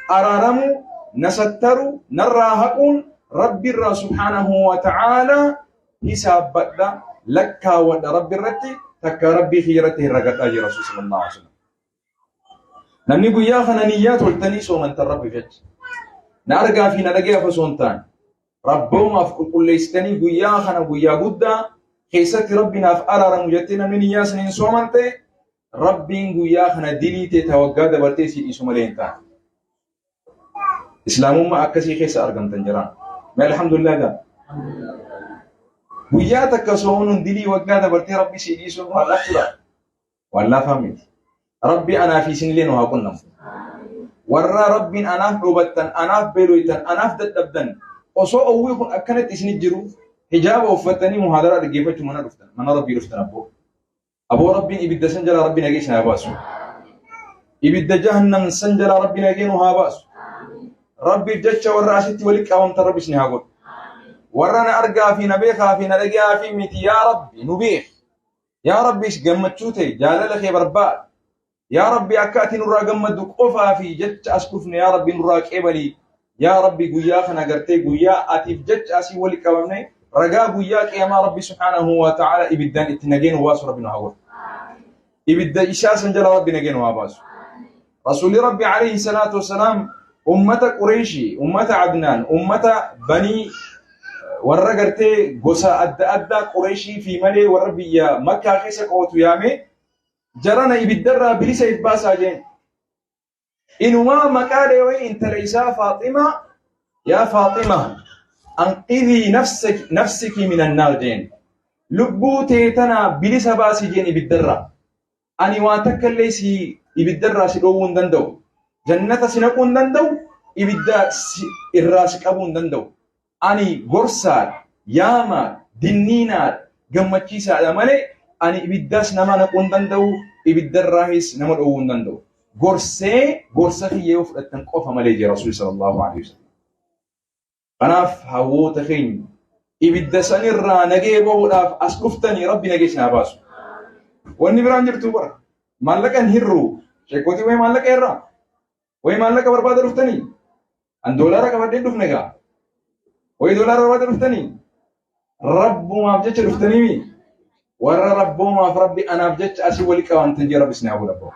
araaramu na sattaru narraa haquun Rabbiirraa subhaanahu wa ta'aalaa hisaabbadha lakkaawwadha Rabbi irratti takka Rabbii kiyya irratti herragadhaa jira Rasuul sallallahu alaihi wasallam. Namni guyyaa kana niyyaa toltanii soomantan Rabbiif jecha. Na argaa fi na dhagayaaf osoo hin taane. Rabboomaaf qulqulleessitanii guyyaa kana guyyaa guddaa keessatti Rabbi naaf araaramu jettee namni niyyaa saniin soomante Rabbiin guyyaa kana dilii tee ta waggaa dabartee sii dhiisu malee hin taane. Islaamummaa akkasii keessa argamtan jiraan. Mee alhamdulillah gaa. Guyyaa takka soomuun dilii waggaa dabartee Rabbi sii dhiisuun waan laaftuudha. Waan laafaa miti. Rabbi anaa fi isinillee nu haa qunnamu. Warra Rabbiin anaaf dhoobattan, anaaf beeloytan, anaaf dadhabdan osoo owwii kun akkanatti isinit jiru hijaaba uffattanii muhaadaraa dhaggeeffachuu mana dhuftan, mana Rabbii dhuftan abboo. Aboo Rabbiin ibidda san jalaa Rabbi nagee isin haa baasu. Ibidda jahannam san jalaa Rabbi nagee nu haa baasu. Rabbiif jecha warra asitti walitti qabamtan Rabbi isin haa godhu. Warra na argaa fi na beekaa fi na dhagayaa fi miti yaa Rabbi nu beek. Yaa Rabbi gammachuu ta'e jaalala kee barbaada. Yaa Rabbi akka ati nurraa gammaddu qofaa fi jecha as dhufne yaa Rabbi nurraa qeebali. Yaa Rabbi guyyaa kana gartee guyyaa atiif jecha asii wali qabamne ragaa guyyaa qiyamaa Rabbi subhaanahu wa ta'ala ibiddaan itti nageen waasu Rabbi nu haa godhu. Ibidda isaa san jala Rabbi nageen waa baasu. Rasuulli Rabbi alayhi salaatu wasalaam ummata Qureeshii, ummata Adnaan, ummata Banii warra gartee gosa adda addaa Qureeshii fi malee warra biyya Makkaa keessa qootu yaamee jarana ibiddarraa bilisa if baasaa jeen. Inumaa maqaa dheewee intala isaa Faaximaa yaa Faaxima anqidhii nafsiki minan naar jeen. Lubbuu tee tana bilisa baasi jeen ibiddarraa. Ani waa takka illee si ibiddarraa si dhoowwuu hin danda'u. Jannata si naquu hin danda'u, ibidda si irraa si qabuu hin danda'u. Ani gorsaadha, yaamaadha, dinniinaadha, gammachiisaadha malee ani ibiddas nama naquu hin danda'u, ibiddarraahis nama dhoowwuu hin danda'u. Gorsee gorsa kiyya yoo fudhattan qofa malee jee Rasuulli sallallahu alaihi wasallam. Kanaaf hawwoota keenya ibidda sanirraa nagee bahuudhaaf as dhuftanii Rabbi nagee isin haa baasu. Wanni biraan jirtu bara. Maallaqa hin hirru. Sheekootii wayii maallaqa irraa. Wayii maallaqa barbaada dhuftanii. An doolaara qabadhee dhufne gaa. Wayii doolaara barbaada dhuftanii. Rabbumaaf jecha dhuftanii warra rabboomaaf rabbi anaaf jecha asii wali qabamtan jee rabbi isin haa godhu abboo.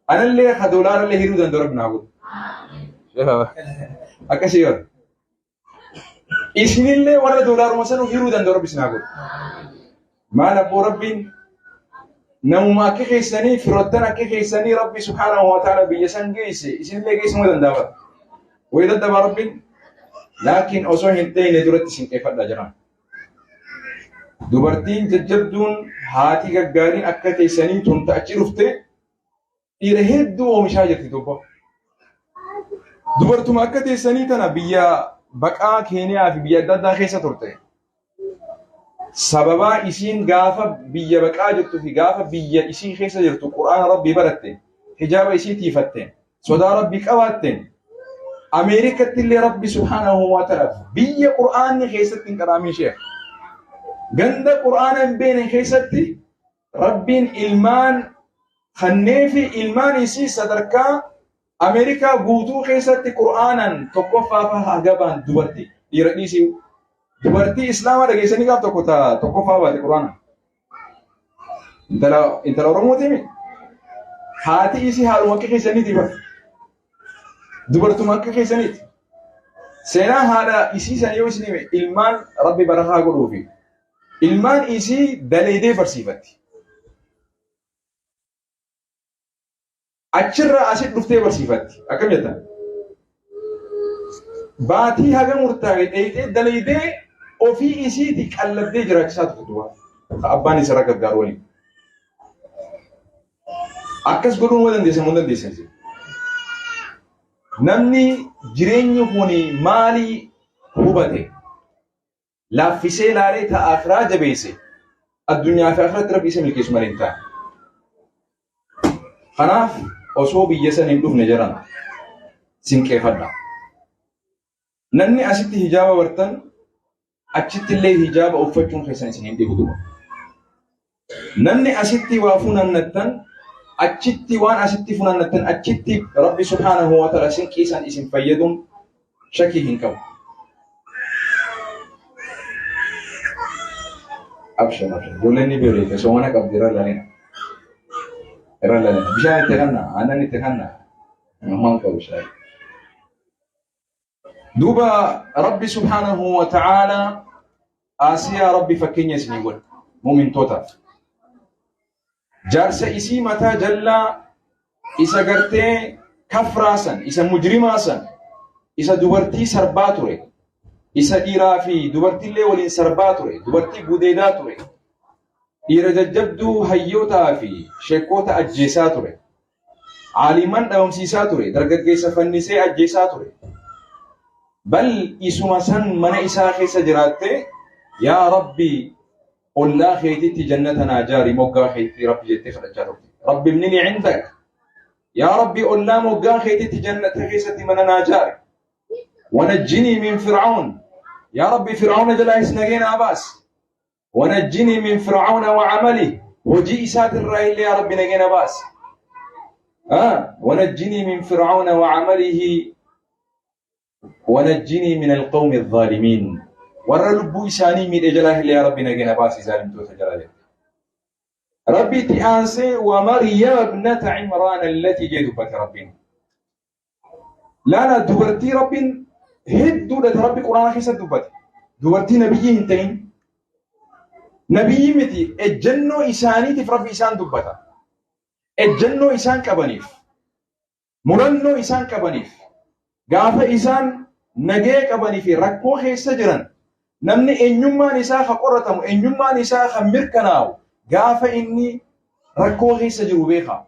Anallee ka doolaarallee hiruu danda'u rabbi naa godhu. Akkasii yoo isinillee warra doolaaruma sanuu hiruu danda'u rabbi isin haa godhu. Maal abboo rabbiin namuma akka keessanii firoottan akka keessanii rabbi subhaanahu wa ta'ala biyya san geesse isinillee geessuu danda'a bara. Wayii dadhabaa rabbiin laakiin osoo hin dheeyne duratti isin qeeffadha jiran. Dubartiin jajjabduun haati gaggaariin akka teessanii tun achi dhufte dhiira hedduu oomishaa jirti dubba. Dubartuma akka teessanii tana biyya baqaa Keeniyaa fi biyya adda addaa keessa turte. Sababaa isiin gaafa biyya baqaa jirtu fi gaafa biyya isii keessa jirtu Qur'aana Rabbii baratte, hijaaba isii tiifatte, sodaa Rabbii qabaatte, Ameerikatti illee Rabbi subhaanahu wa ta'ala biyya Qur'aanni keessatti hin qaraamin sheekh. Ganda Qur'aana hin beekne keessatti Rabbiin ilmaan kanneefi ilmaan isii sadarkaa Ameerikaa guutuu keessatti Qur'aanan tokkoffaa fa'a haga ba'an dubartii dhiira dhiisii dubartii Islaamaa dhageessanii gaaf tokko ta tokkoffaa baate Qur'aana. Intala intala Oromooti mi? Haati isii haaluma akka keessaniiti bara. Dubartuma akka keessaniiti. Seenaa haadha isii san yoo isin hime ilmaan Rabbi barakaa godhuufi ilmaan isii daleedee barsiifatti. Achirraa asit dhuftee barsiifatti. Akkam jettan? Baatii haga murtaa'e dheeyxee dalaydee ofii isiiti qallabdee jiraachisaa turte duuba. Ka abbaan isarra gargaaru waliin. Akkas godhuun waan dandeessan waan dandeessan. Namni jireenyi kuni maalii hubate laaffisee laalee ta akhiraa jabeesse addunyaa fi akhiratti rabbi isa milkeessu malee hin taane. Kanaaf osoo biyya san hin dhufne jiran sinqeeffadha. Namni asitti hijaaba bartan achitti illee hijaaba uffachuun keessan isin hin dhibu duba. Namni asitti waa funaannattan achitti waan asitti funaannattan achitti Rabbi subhaanahu wa ta'ala sinqii san isin fayyaduun shakkii hin qabu. Abshir abshir. Ijoolleen ni beelofte soomana qabdi irra lalina. Irra lalina. Bishaan itti kanna aannan itti kanna. Waan qabu shaayii. Duuba Rabbi subhaanahu wa ta'ala Aasiyaa Rabbi fakkeenya isinii godhe mu'mintootaaf. Jaarsa isii mataa jallaa isa gartee kafraa san, isa mujrimaa san, isa dubartii sarbaa ture, isa dhiiraa fi dubartiillee waliin sarbaa ture, dubartii gudeedaa ture, dhiira jajjabduu hayyootaa fi sheekkoota ajjeesaa ture. Aalimman dhabamsiisaa ture, dargaggeessa fannisee ajjeesaa ture. Bal isuma san mana isaa keessa jiraattee yaa Rabbi ollaa keetitti jannata naa jaari moggaa keetitti Rabbi jettee kadhachaa turte. Rabbi ibnini indak. Yaa Rabbi ollaa moggaa keetitti jannata keessatti mana naa jaari. Wanajjinii min fir'aun. Yaa Rabbi fir'auna jalaahis nagee naa baasi. Wanajjinii min fir'auna wa amali hojii isaatirraa illee yaa Rabbi nageena baasi. Wanajjinii min fir'auna wa amalihi wanajjinii min alqawmi alzaalimiin. Warra lubbuu isaanii miidhe jalaa illee yaa Rabbi nageena baasi zaalimtoota jalaa jette. Rabbi itti aansee wa Maryama ibnata Imraan allatii jee dubbate Rabbiin. Laala dubartii Rabbiin hedduudha ta Rabbi Quraana keessa dubbate. Dubartii nabiyyii hin ta'in. Nabiyyii miti ejjennoo isaaniitiif Rabbi isaan dubbata. Ejjennoo isaan qabaniif. Murannoo isaan qabaniif. Gaafa isaan nagee qabanii fi rakkoo keessa jiran namni eenyummaan isaa ka qoratamu eenyummaan isaa ka mirkanaa'u gaafa inni rakkoo keessa jiru beeka.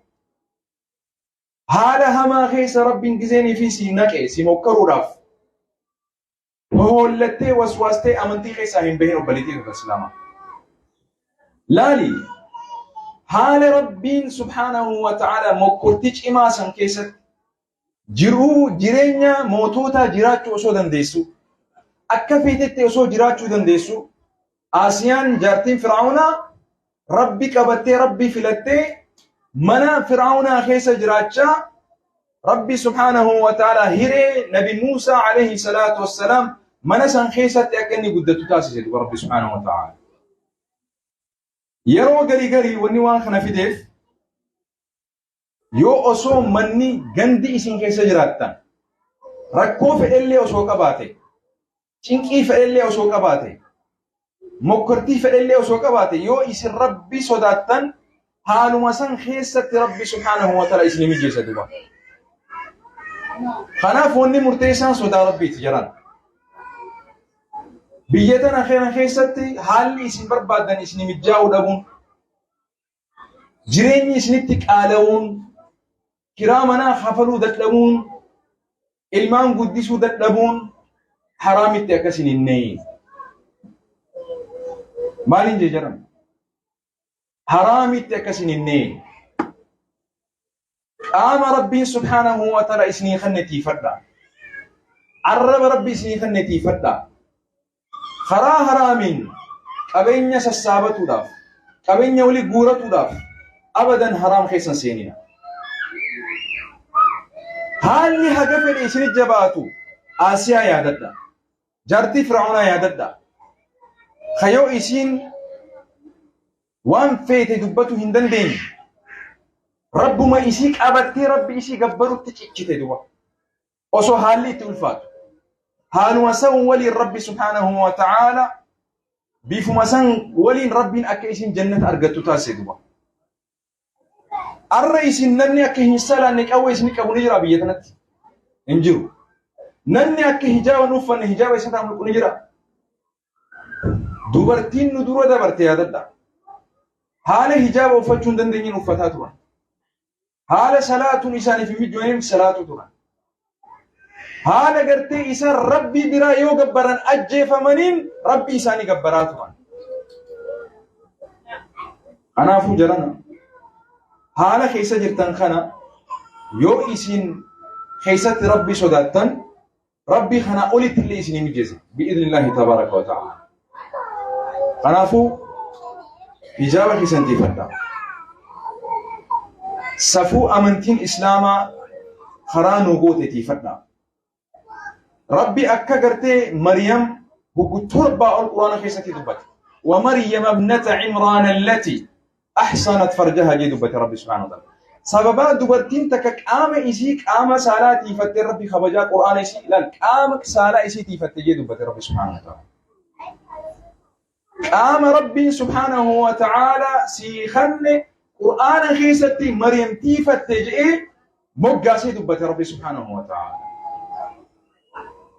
Haala hamaa keessa Rabbiin gizeenii fi si naqe si mokkaruudhaaf hohollattee waswaastee amantii keessaa hin bahin obboleettii koo Islaamaa. Laali haala Rabbiin subhaanahu wa ta'ala mokkortii cimaa san keessatti jiruu jireenya mootootaa jiraachuu osoo dandeessu akka feetetti osoo jiraachuu dandeessu Aasiyaan jaartiin Fir'aawnaa Rabbi qabattee, Rabbi filattee, mana Fir'aawnaa keessa jiraachaa, Rabbi subhaanahu wa ta'ala hiree Nabi Muusaa alayhi salaatu wassalaam mana san keessatti akka inni guddatu taasise duba Rabbi subhaanahu wa ta'ala. Yeroo garii garii wanni waan kana fideef, yoo osoo manni gandi isin keessa jiraattan rakkoo fedhellee osoo qabaate, cinqii fedhellee osoo qabaate, mokkortii fedhellee osoo qabaate, yoo isin Rabbi sodaattan haaluma san keessatti Rabbi subhaanahu wa ta'ala isin mijeessa duba. Kanaaf wanni murteessaan sodaa Rabbiiti jedhan. Biyya tana kana keessatti haalli isin barbaaddan isin mijaa'uu dhabuun, jireenyi isinitti qaala'uun, kiraa manaa kafaluu dadhabuun, ilmaan guddisuu dadhabuun haraamitti akka isin hin neeyin. Maaliin jee jedhama? Haraamitti akka isin hin neeyin. Qaama Rabbiin subhaanahu wa ta'ala isinii kenne tiifadha. Arraba Rabbi isinii kenne tiifadha. Karaa haraamiin qabeenya sassaabatuudhaaf, qabeenya walii guuratuudhaaf abadan haraam keessa hin seenina. Haalli haga fedhe isin jabaatu Aasiyaa yaadadha. Jaartii Fir'aunaa yaadadha. Kayoo isiin waan feete dubbatu hin dandeenye. Rabbuma isii qabattee Rabbi isii gabbarutti cichite duba. Osoo haalli itti ulfaatu. Haaluma san waliin Rabbi subhaanahu wa ta'aala bifuma san waliin Rabbiin akka isin jannata argattu taasise duba. Arra isin namni akka hin salaanne qawwee isin qabu ni jira biyya tanatti? Hin jiru. Namni akka hijaaba hin uffanne hijaaba isa ta'an ni jira. Dubartiin nu dura dabarte yaadadha. Haala hijaaba uffachuu hin dandeenyeen uffataa turan. Haala salaatuun isaaniif hin mijooneen salaatu turan. Haala gartee isaan Rabbii biraa yoo gabbaran ajjeefamaniin Rabbii isaanii gabbaraa turan. Kanaafuu jarana, haala keessa jirtan kana yoo isin keessatti Rabbii sodaattan, Rabbii kanaa olitti illee isinii mijeessa bi'idhnillaahi tabaaraka wa ta'ala. Kanaafuu hijaaba keessan tiifadha. Safuu amantiin Islaamaa karaa nu goote tiifadha. Rabbi akka gartee Maryam hoggu 7 ol Quraana keessatti dubbate. Wa Maryam ibnata Imraan allati ahsanat farjaha jee dubbate Rabbi subhaanahu wa ta'ala. Sababaa dubartiin takka qaama isii qaama saalaa tiifattee Rabbi kabajaa Qur'aana isii ilaal, qaama saalaa isii tiifatte jee dubbate Rabbi subhaanahu wa ta'ala. Qaama Rabbiin subhaanahu wa ta'ala sii kanne Qur'aana keessatti Maryam tiifatte jedhee moggaasee dubbate Rabbi subhaanahu wa ta'ala.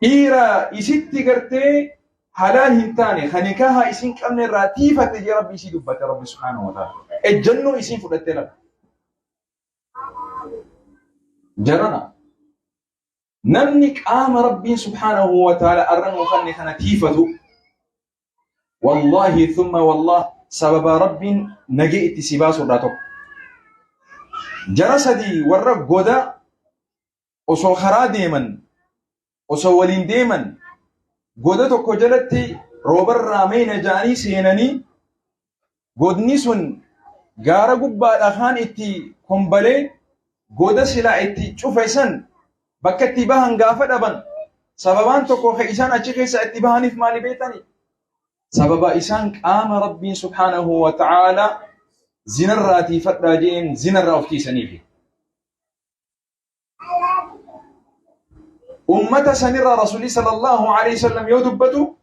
Dhiira isitti gartee halaal hin taane kan nikaha isiin qabne irraa tiifatte jee Rabbi isii dubbate Rabbi subhaanahu wa ta'ala. Ejjannoo isiin fudhatte lafa. Jarana, namni qaama Rabbiin subhaanahu wa ta'ala arra nuu kanne kana tiifatu, wallahi thumma wallah, sababa Rabbiin nagee itti si baasu irraa tokko. Jara sadii warra goda osoo karaa deeman, osoo waliin deeman, goda tokko jalatti roobarraa meeyna ja'anii seenanii, godni sun gaara gubbaa dhakaan itti kombalee goda silaa itti cufe san bakka itti bahan gaafa dhaban, sababaan tokko ka isaan achi keessa itti bahaniif maali beektanii? Sababa isaan qaama Rabbiin subhaanahu wa ta'aala zinarraa tiifadhaa jeen zinarraa of tiisaniifi. Ummata sanirraa Rasuulli sallallahu alaihi wasallam yoo dubbatu,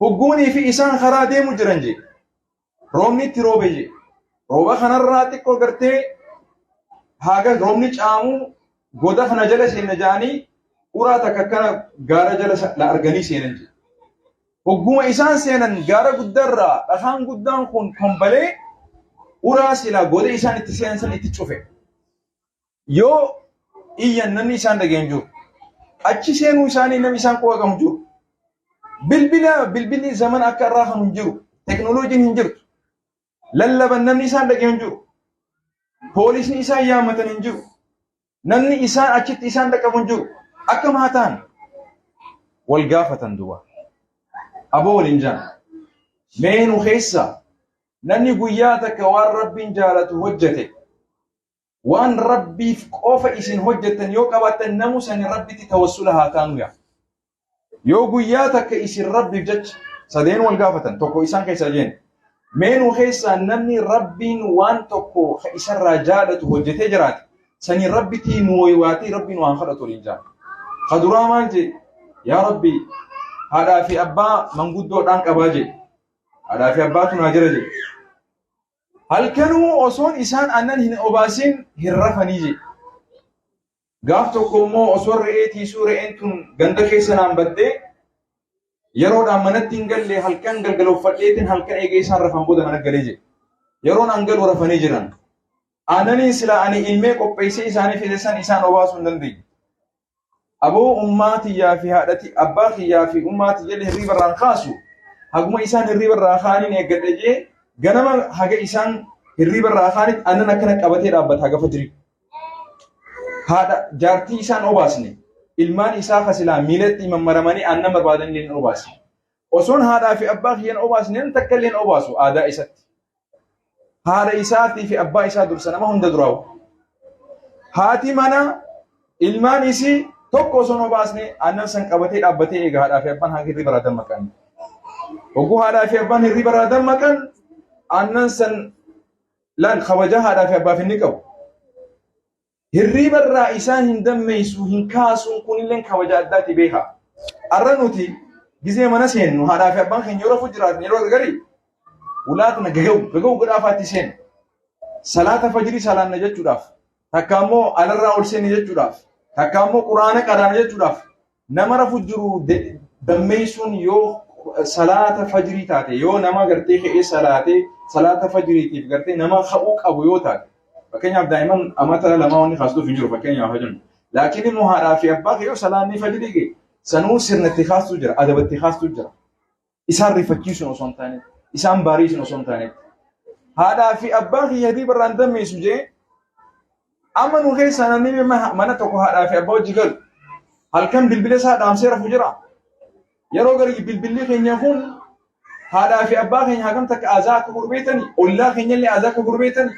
hugguunii fi isaan karaa deemu jiran jee, roobni itti roobe jee, rooba kanarraa xiqqoo gartee haga roobni caamu goda kana jala seenna jaanii uraa takka akkana gaara jala la arganii seenan jee. Hogguma isaan seenan gaara guddaarraa dhakaan guddaan kun kombalee uraa silaa goda isaan itti seenan san itti cufe. Yoo iyyan namni isaan dhaga'e hin jiru. Achi seenuu isaanii namni isaan quba qabu hin jiru. Bilbila bilbilli zaman akka irraa kan hin jiru. Teknooloojiin hin jirtu. Lallaban namni isaan dhaga'e hin jiru. Poolisni isaan yaammatan hin jiru. Namni isaan achitti isaan dhaqqabu hin jiru. Akkam haa ta'an? Wal gaafatan duba. Aboo waliin jaan. Mee nu keessa Namni guyyaa takka waan Rabbiin jaalatu hojjete, waan Rabbiif qofa isin hojjettan yoo qabaattan namu sani Rabbitti tawassula haa taanu yaa. Yoo guyyaa takka isin Rabbiif jecha sadeen wal gaafatan tokko isaan keessaa jeen. Mee nu keessaa namni Rabbiin waan tokko ka isarraa jaalatu hojjetee jiraate sani Rabbitti nu waywaatee Rabbiin waan kadhatu waliin jaa. Ka duraa maal jee? Yaa Rabbi, haadhaa fi abbaa manguddoodhaan qabaa jee. Haadhaa fi abbaatu naa jira jee. Halkanuu osoon isaan aannan hin obaasin hin rafanii jee. Gaaf tokko immoo osoo re'ee tiisuu re'een tun ganda keessa naan baddee yeroodhaan manatti hin galle, halkan galgaloffadheetiin halkan eegee isaan rafan booda mana galee jee. Yeroon an galu rafanii jiran. Aannaniin silaa ani ilmee qopheessee isaanii fide san isaan obaasuu hin dandeenye. Aboo, ummaa tiyyaa fi haadhati abbaa kiyyaa fi ummaa tiyyallee hirriiba irraan kaasu, haguma isaan hirriiba irraa kaaniin eeggadhe jee, ganama haga isaan hirriiba irraa kaanitti aannan akkana qabatee dhaabbata haga fajrii. Haadha jaartii isaan obaasne, ilmaan isaa kasilaa miilatti mammaramanii aannan barbaadan illee hin obaasne. Osoon haadhaa fi abbaa kiyyan obaasne nan takka illee hin obaasu aadaa isatti. Haadha isaatii fi abbaa isaa dursa nama hunda duraawu. Haati mana ilmaan isii tokko osoo hin obaasne aannan san qabatee dhaabbatee eega haadhaa fi abbaan haga hirriba irraa dammaqan. Hogguu haadhaa fi abbaan hirriba irraa dammaqan aannan san laal, kabajaa haadhaa fi abbaaf inni qabu. Hirriiba irraa isaan hin dammeessu, hin kaasuun kunilleen kabaja addaati beeka. Arra nuti gizee mana seennu haadhaa fi abbaan keenya yeroo rafu jiraatan yeroo garii ulaa tana gaga'u gaga'u godhaafaatti seenu. Salaata fajrii salaanna jechuudhaaf, takka immoo alarraa ol seenne jechuudhaaf, takka immoo quraana qaraana jechuudhaaf nama rafu jiru dammeessuun, yoo salaata fajrii taate, yoo nama gartee ka'ee salaatee salaata fajriitiif gartee nama ka'uu qabu yoo taate, fakkeenyaaf daa'imman amata lamaa wanni kaastuuf hin jiru fakkeenyaaf haa jennu. Laakiin immoo haadhaa fi abbaa kee yoo salaanni fajrii ga'e sanuu sirna itti kaastuu jira, adaba itti kaastuu jira. Isaan rifachiisuun osoo hin taane, isaan baariisuun osoo hin taane. Haadhaa fi abbaa kiyya hirriiba irraa hin dammeessu jee. Amma nu keessaa namni mana tokko haadhaa fi abbaa wajji galu halkan bilbila isaa dhaamsee rafu jira. Yeroo garii bilbilli keenya kun haadhaa fi abbaa keenya hagam takka azaa akka godhu beektani, ollaa keenya illee azaa akka godhu beektani.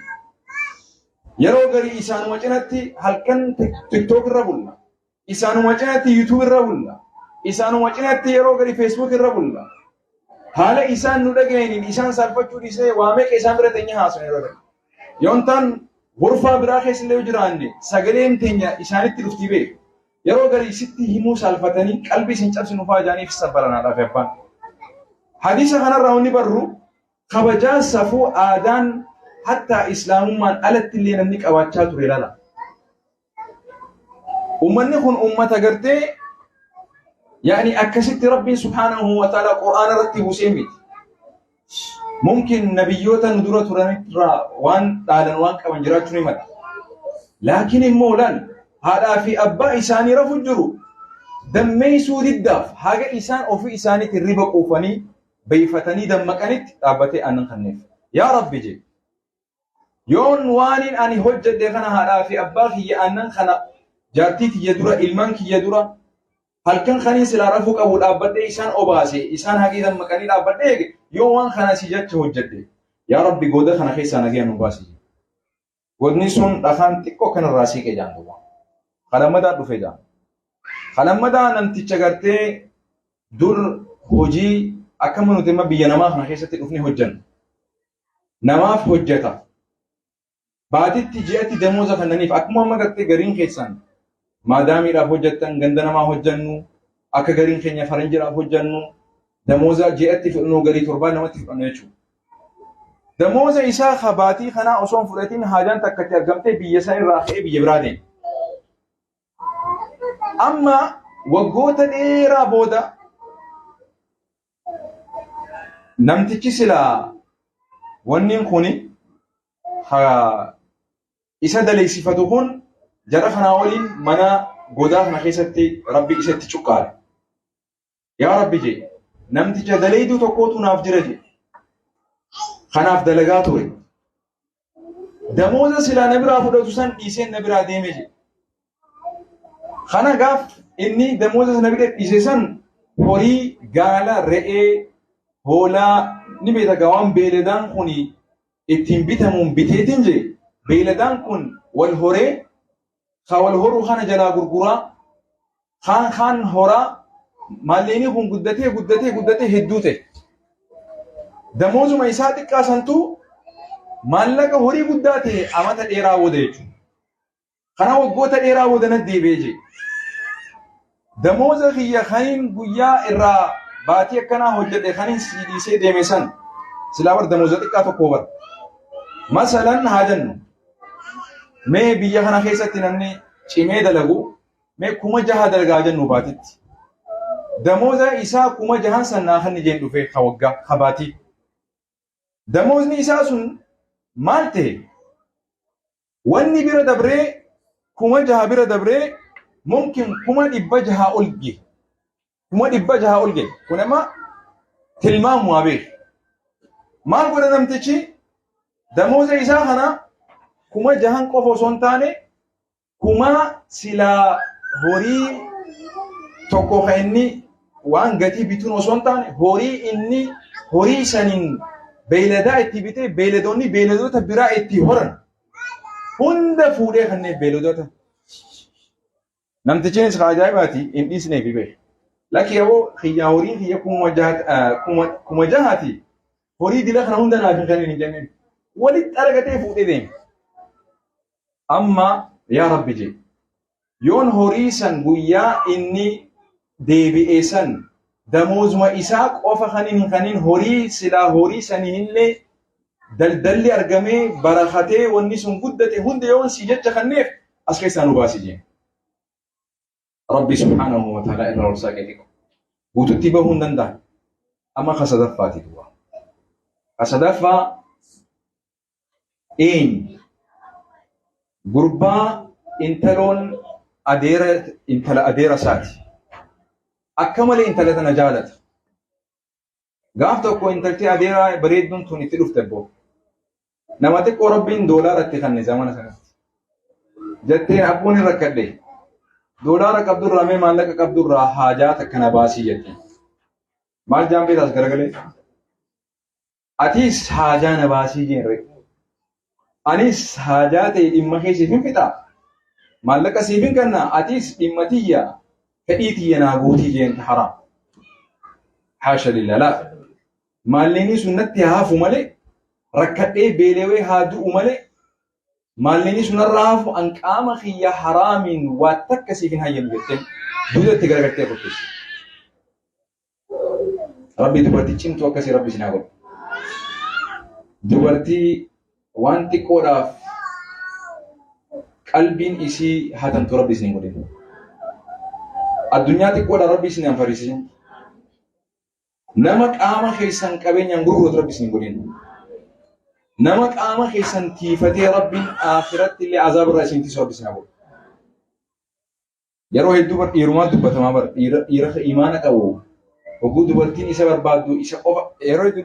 Yeroo garii isaanuma cinatti halkan TikTok irra bulla. Isaanuma cinatti YouTube irra bulla. Isaanuma cinatti yeroo garii Facebook irra bulla. Haala isaan nu dhaga'aniin isaan saalfachuu dhiisee waa meeqa isaan bira teenyee haasofne yeroo garii. Yoon taan gorfaa biraa keessa illee yoo jiraanne sagaleen teenya isaanitti dhuftii beeku. Yeroo garii sitti himuu saalfatanii qalbii isin cabsinu fa'aa jaaniif sabbaranaadhaaf abbaan. Hadiisa kanarraa wanni barru kabajaa safuu aadaan hattaa islaamummaan alatti illee namni qabaachaa ture lala. Uummanni kun uummata gartee yaani akkasitti Rabbiin subhaanahu wa ta'ala Qur'aana irratti buusee miti. Mumkin nabiyyoota nu dura turanirraa waan dhaalan waan qaban jiraachuu ni mala. Laakiin immoo laal, haadhaa fi abbaa isaanii rafu jiru dammeessuu diddaaf haga isaan ofii isaaniitti riba quufanii beeyfatanii dammaqanitti dhaabbatee aannan kenneef. Yaa Rabbi jee. Yoon waaniin ani hojjedhe kana haadhaa fi abbaa kiyya aannan kana jaartii tiyya dura, ilmaan kiyya dura, halkan kaniin silaa rafuu qabu dhaabbadhee isaan obaase, isaan haqii dammaqanii dhaabbadhee eege, yoo waan kana si jecha hojjedhe, yaa Rabbi, gooda kana keessaa nagaya nu baasi. Godni sun dhakaan xiqqoo kanarraa siiqe jaan duuba. Kalammadaa dhufe jaan. Kalammadaa namticha gartee dur hojii akkama nuti amma biyya namaa kana keessatti dhufnee hojjennu. Namaaf hojjeta. Baatitti ji'atti damooza kannaniif akkuma amma gartee gariin keessan maadaamiidhaaf hojjettan, ganda namaa hojjennu, akka gariin keenya faranjiidhaaf hojjennu, damooza ji'atti fudhannu, garii torbaan namatti fudhannu jechuudha. Damooza isaa ka baatii kanaa osoo hin fudhatin haajaan takka itti argamtee biyya san irraa ka'ee biyya biraa deema. Amma waggoota dheeraa booda namtichi silaa wanni kun isa daleessifatu kun jara kanaa waliin mana godaa kana keessatti Rabbi isatti cuqqaale. Yaa Rabbi jee, namticha daleeyduu tokkootu naaf jira jee. Kanaaf dalagaa ture. Damooza silaa na biraa fudhatu san dhiisee na biraa deeme jee. Kana gaaf inni damooza sana bira dhiise san horii, gaala, re'ee, Hoolaa ni beekta gaa waan beeyladaan kun ittiin bitamuun biteetiin jee beeyladaan kun wal horee ka wal horuu kana jalaa gurguraa kaan kaan horaa maalleenii kun guddatee guddatee guddatee hedduu ta'e. Damoozuma isaa xiqqaa santuu maallaqa horii guddaa ta'e amata dheeraa booda jechuudha. Kana waggoota dheeraa booda natti deebi'ee jee. Damooza kiyya kaniin guyyaa irraa baatii akkanaa hojjedhe kaniin sii dhiisee deeme san silaa bar damooza xiqqaa tokko bar. Masalan haa jennu mee biyya kana keessatti namni cimee dalagu mee 6000 dalagaa jennu baatitti. Damooza isaa 6000 san naa kanni jeen dhufee ka waggaa ka baatii. Damoozni isaa sun maal ta'e? Wanni bira dabree 6000 bira dabree mumkin 600,000 ol gahe. 600,000 ol gahe. Kun amma tilmaamu haa beeku. Maal godha namtichi? Damooza isaa kana 6000 qofa osoo hin taane kuma silaa horii tokko kan inni waan gatii bituun osoo hin taane horii inni horii saniin beeyladaa itti bitee beeyladoonni beeyladoota biraa itti horan hunda fuudhee kanneen beeyladoota. Namtichinis ka ajaa'ibaati hin dhiisneefi beeku. Lakki aboo kiyyaa horiin kiyya 6000ti horii dila kana hunda naaf hin kennin hin jenneen. Walitti argatee fuudhee deeme. Amma yaa Rabbi jee yoon horii san guyyaa inni deebi'e san damoozuma isaa qofa kanin hin kanin horii silaa horii saniinillee daldalli argamee barakatee wanni sun guddate hunda yoon sii jecha kanneef as keessaa nu baasi jeen. Rabbi subhaanahu wa ta'ala irraa ol saaqee xiqqo. Guututti bahuu hin danda'an. Amma ka sadaffaati duuba. Ka sadaffaa Eenyu? Gurbaa intaloon adeera intala adeera isaati. Akka malee intala tana jaalata. Gaaf tokko intalti adeeraa bareedduun tun itti dhufte abboo. Nama xiqqoo rabbiin doolaara itti kanne zamana sanatti. Jetteen abboon hin rakkadhe. Doolaara qabdurraa mee maallaqa qabdurraa haajaa takka na baasii jetteen. Maal jaan beektaas garagalee? Atis haajaa na baasii jeen ree. Anis haajaa ta'e dhimma kee siif hin fixa. Maallaqa siif hin kenna. Atis dhimma tiyya fedhii tiyya naa guutii jeen haraam. Haasha lillah laa. Maalleenii sun natti haa hafu malee rakkadhee beelewee haa du'u malee maalleenii sun narraa hafu an qaama kiyya haraamiin waa takka siif hin hayyamu jetteen duudatti garagaltee kotteesse. Rabbi dubartii cimtuu akkasii rabbi isin haa godhu. Dubartii waan xiqqoodhaaf qalbiin isii hatamtu rabbi isin hin godhin. Addunyaa xiqqoodhaaf rabbi isin hin fariisisin. Nama qaama keessan qabeenyaan gurguratu rabbi isin hin godhin. Nama qaama keessan tiifatee rabbiin akhiratti illee azaaba irraa isin tiisu rabbi isin haa godhu. Yeroo hedduu bar dhiirumaa dubbatamaa bar dhiira dhiira imaana qabu hogguu dubartiin isa barbaaddu isa qofa yeroo hedduu.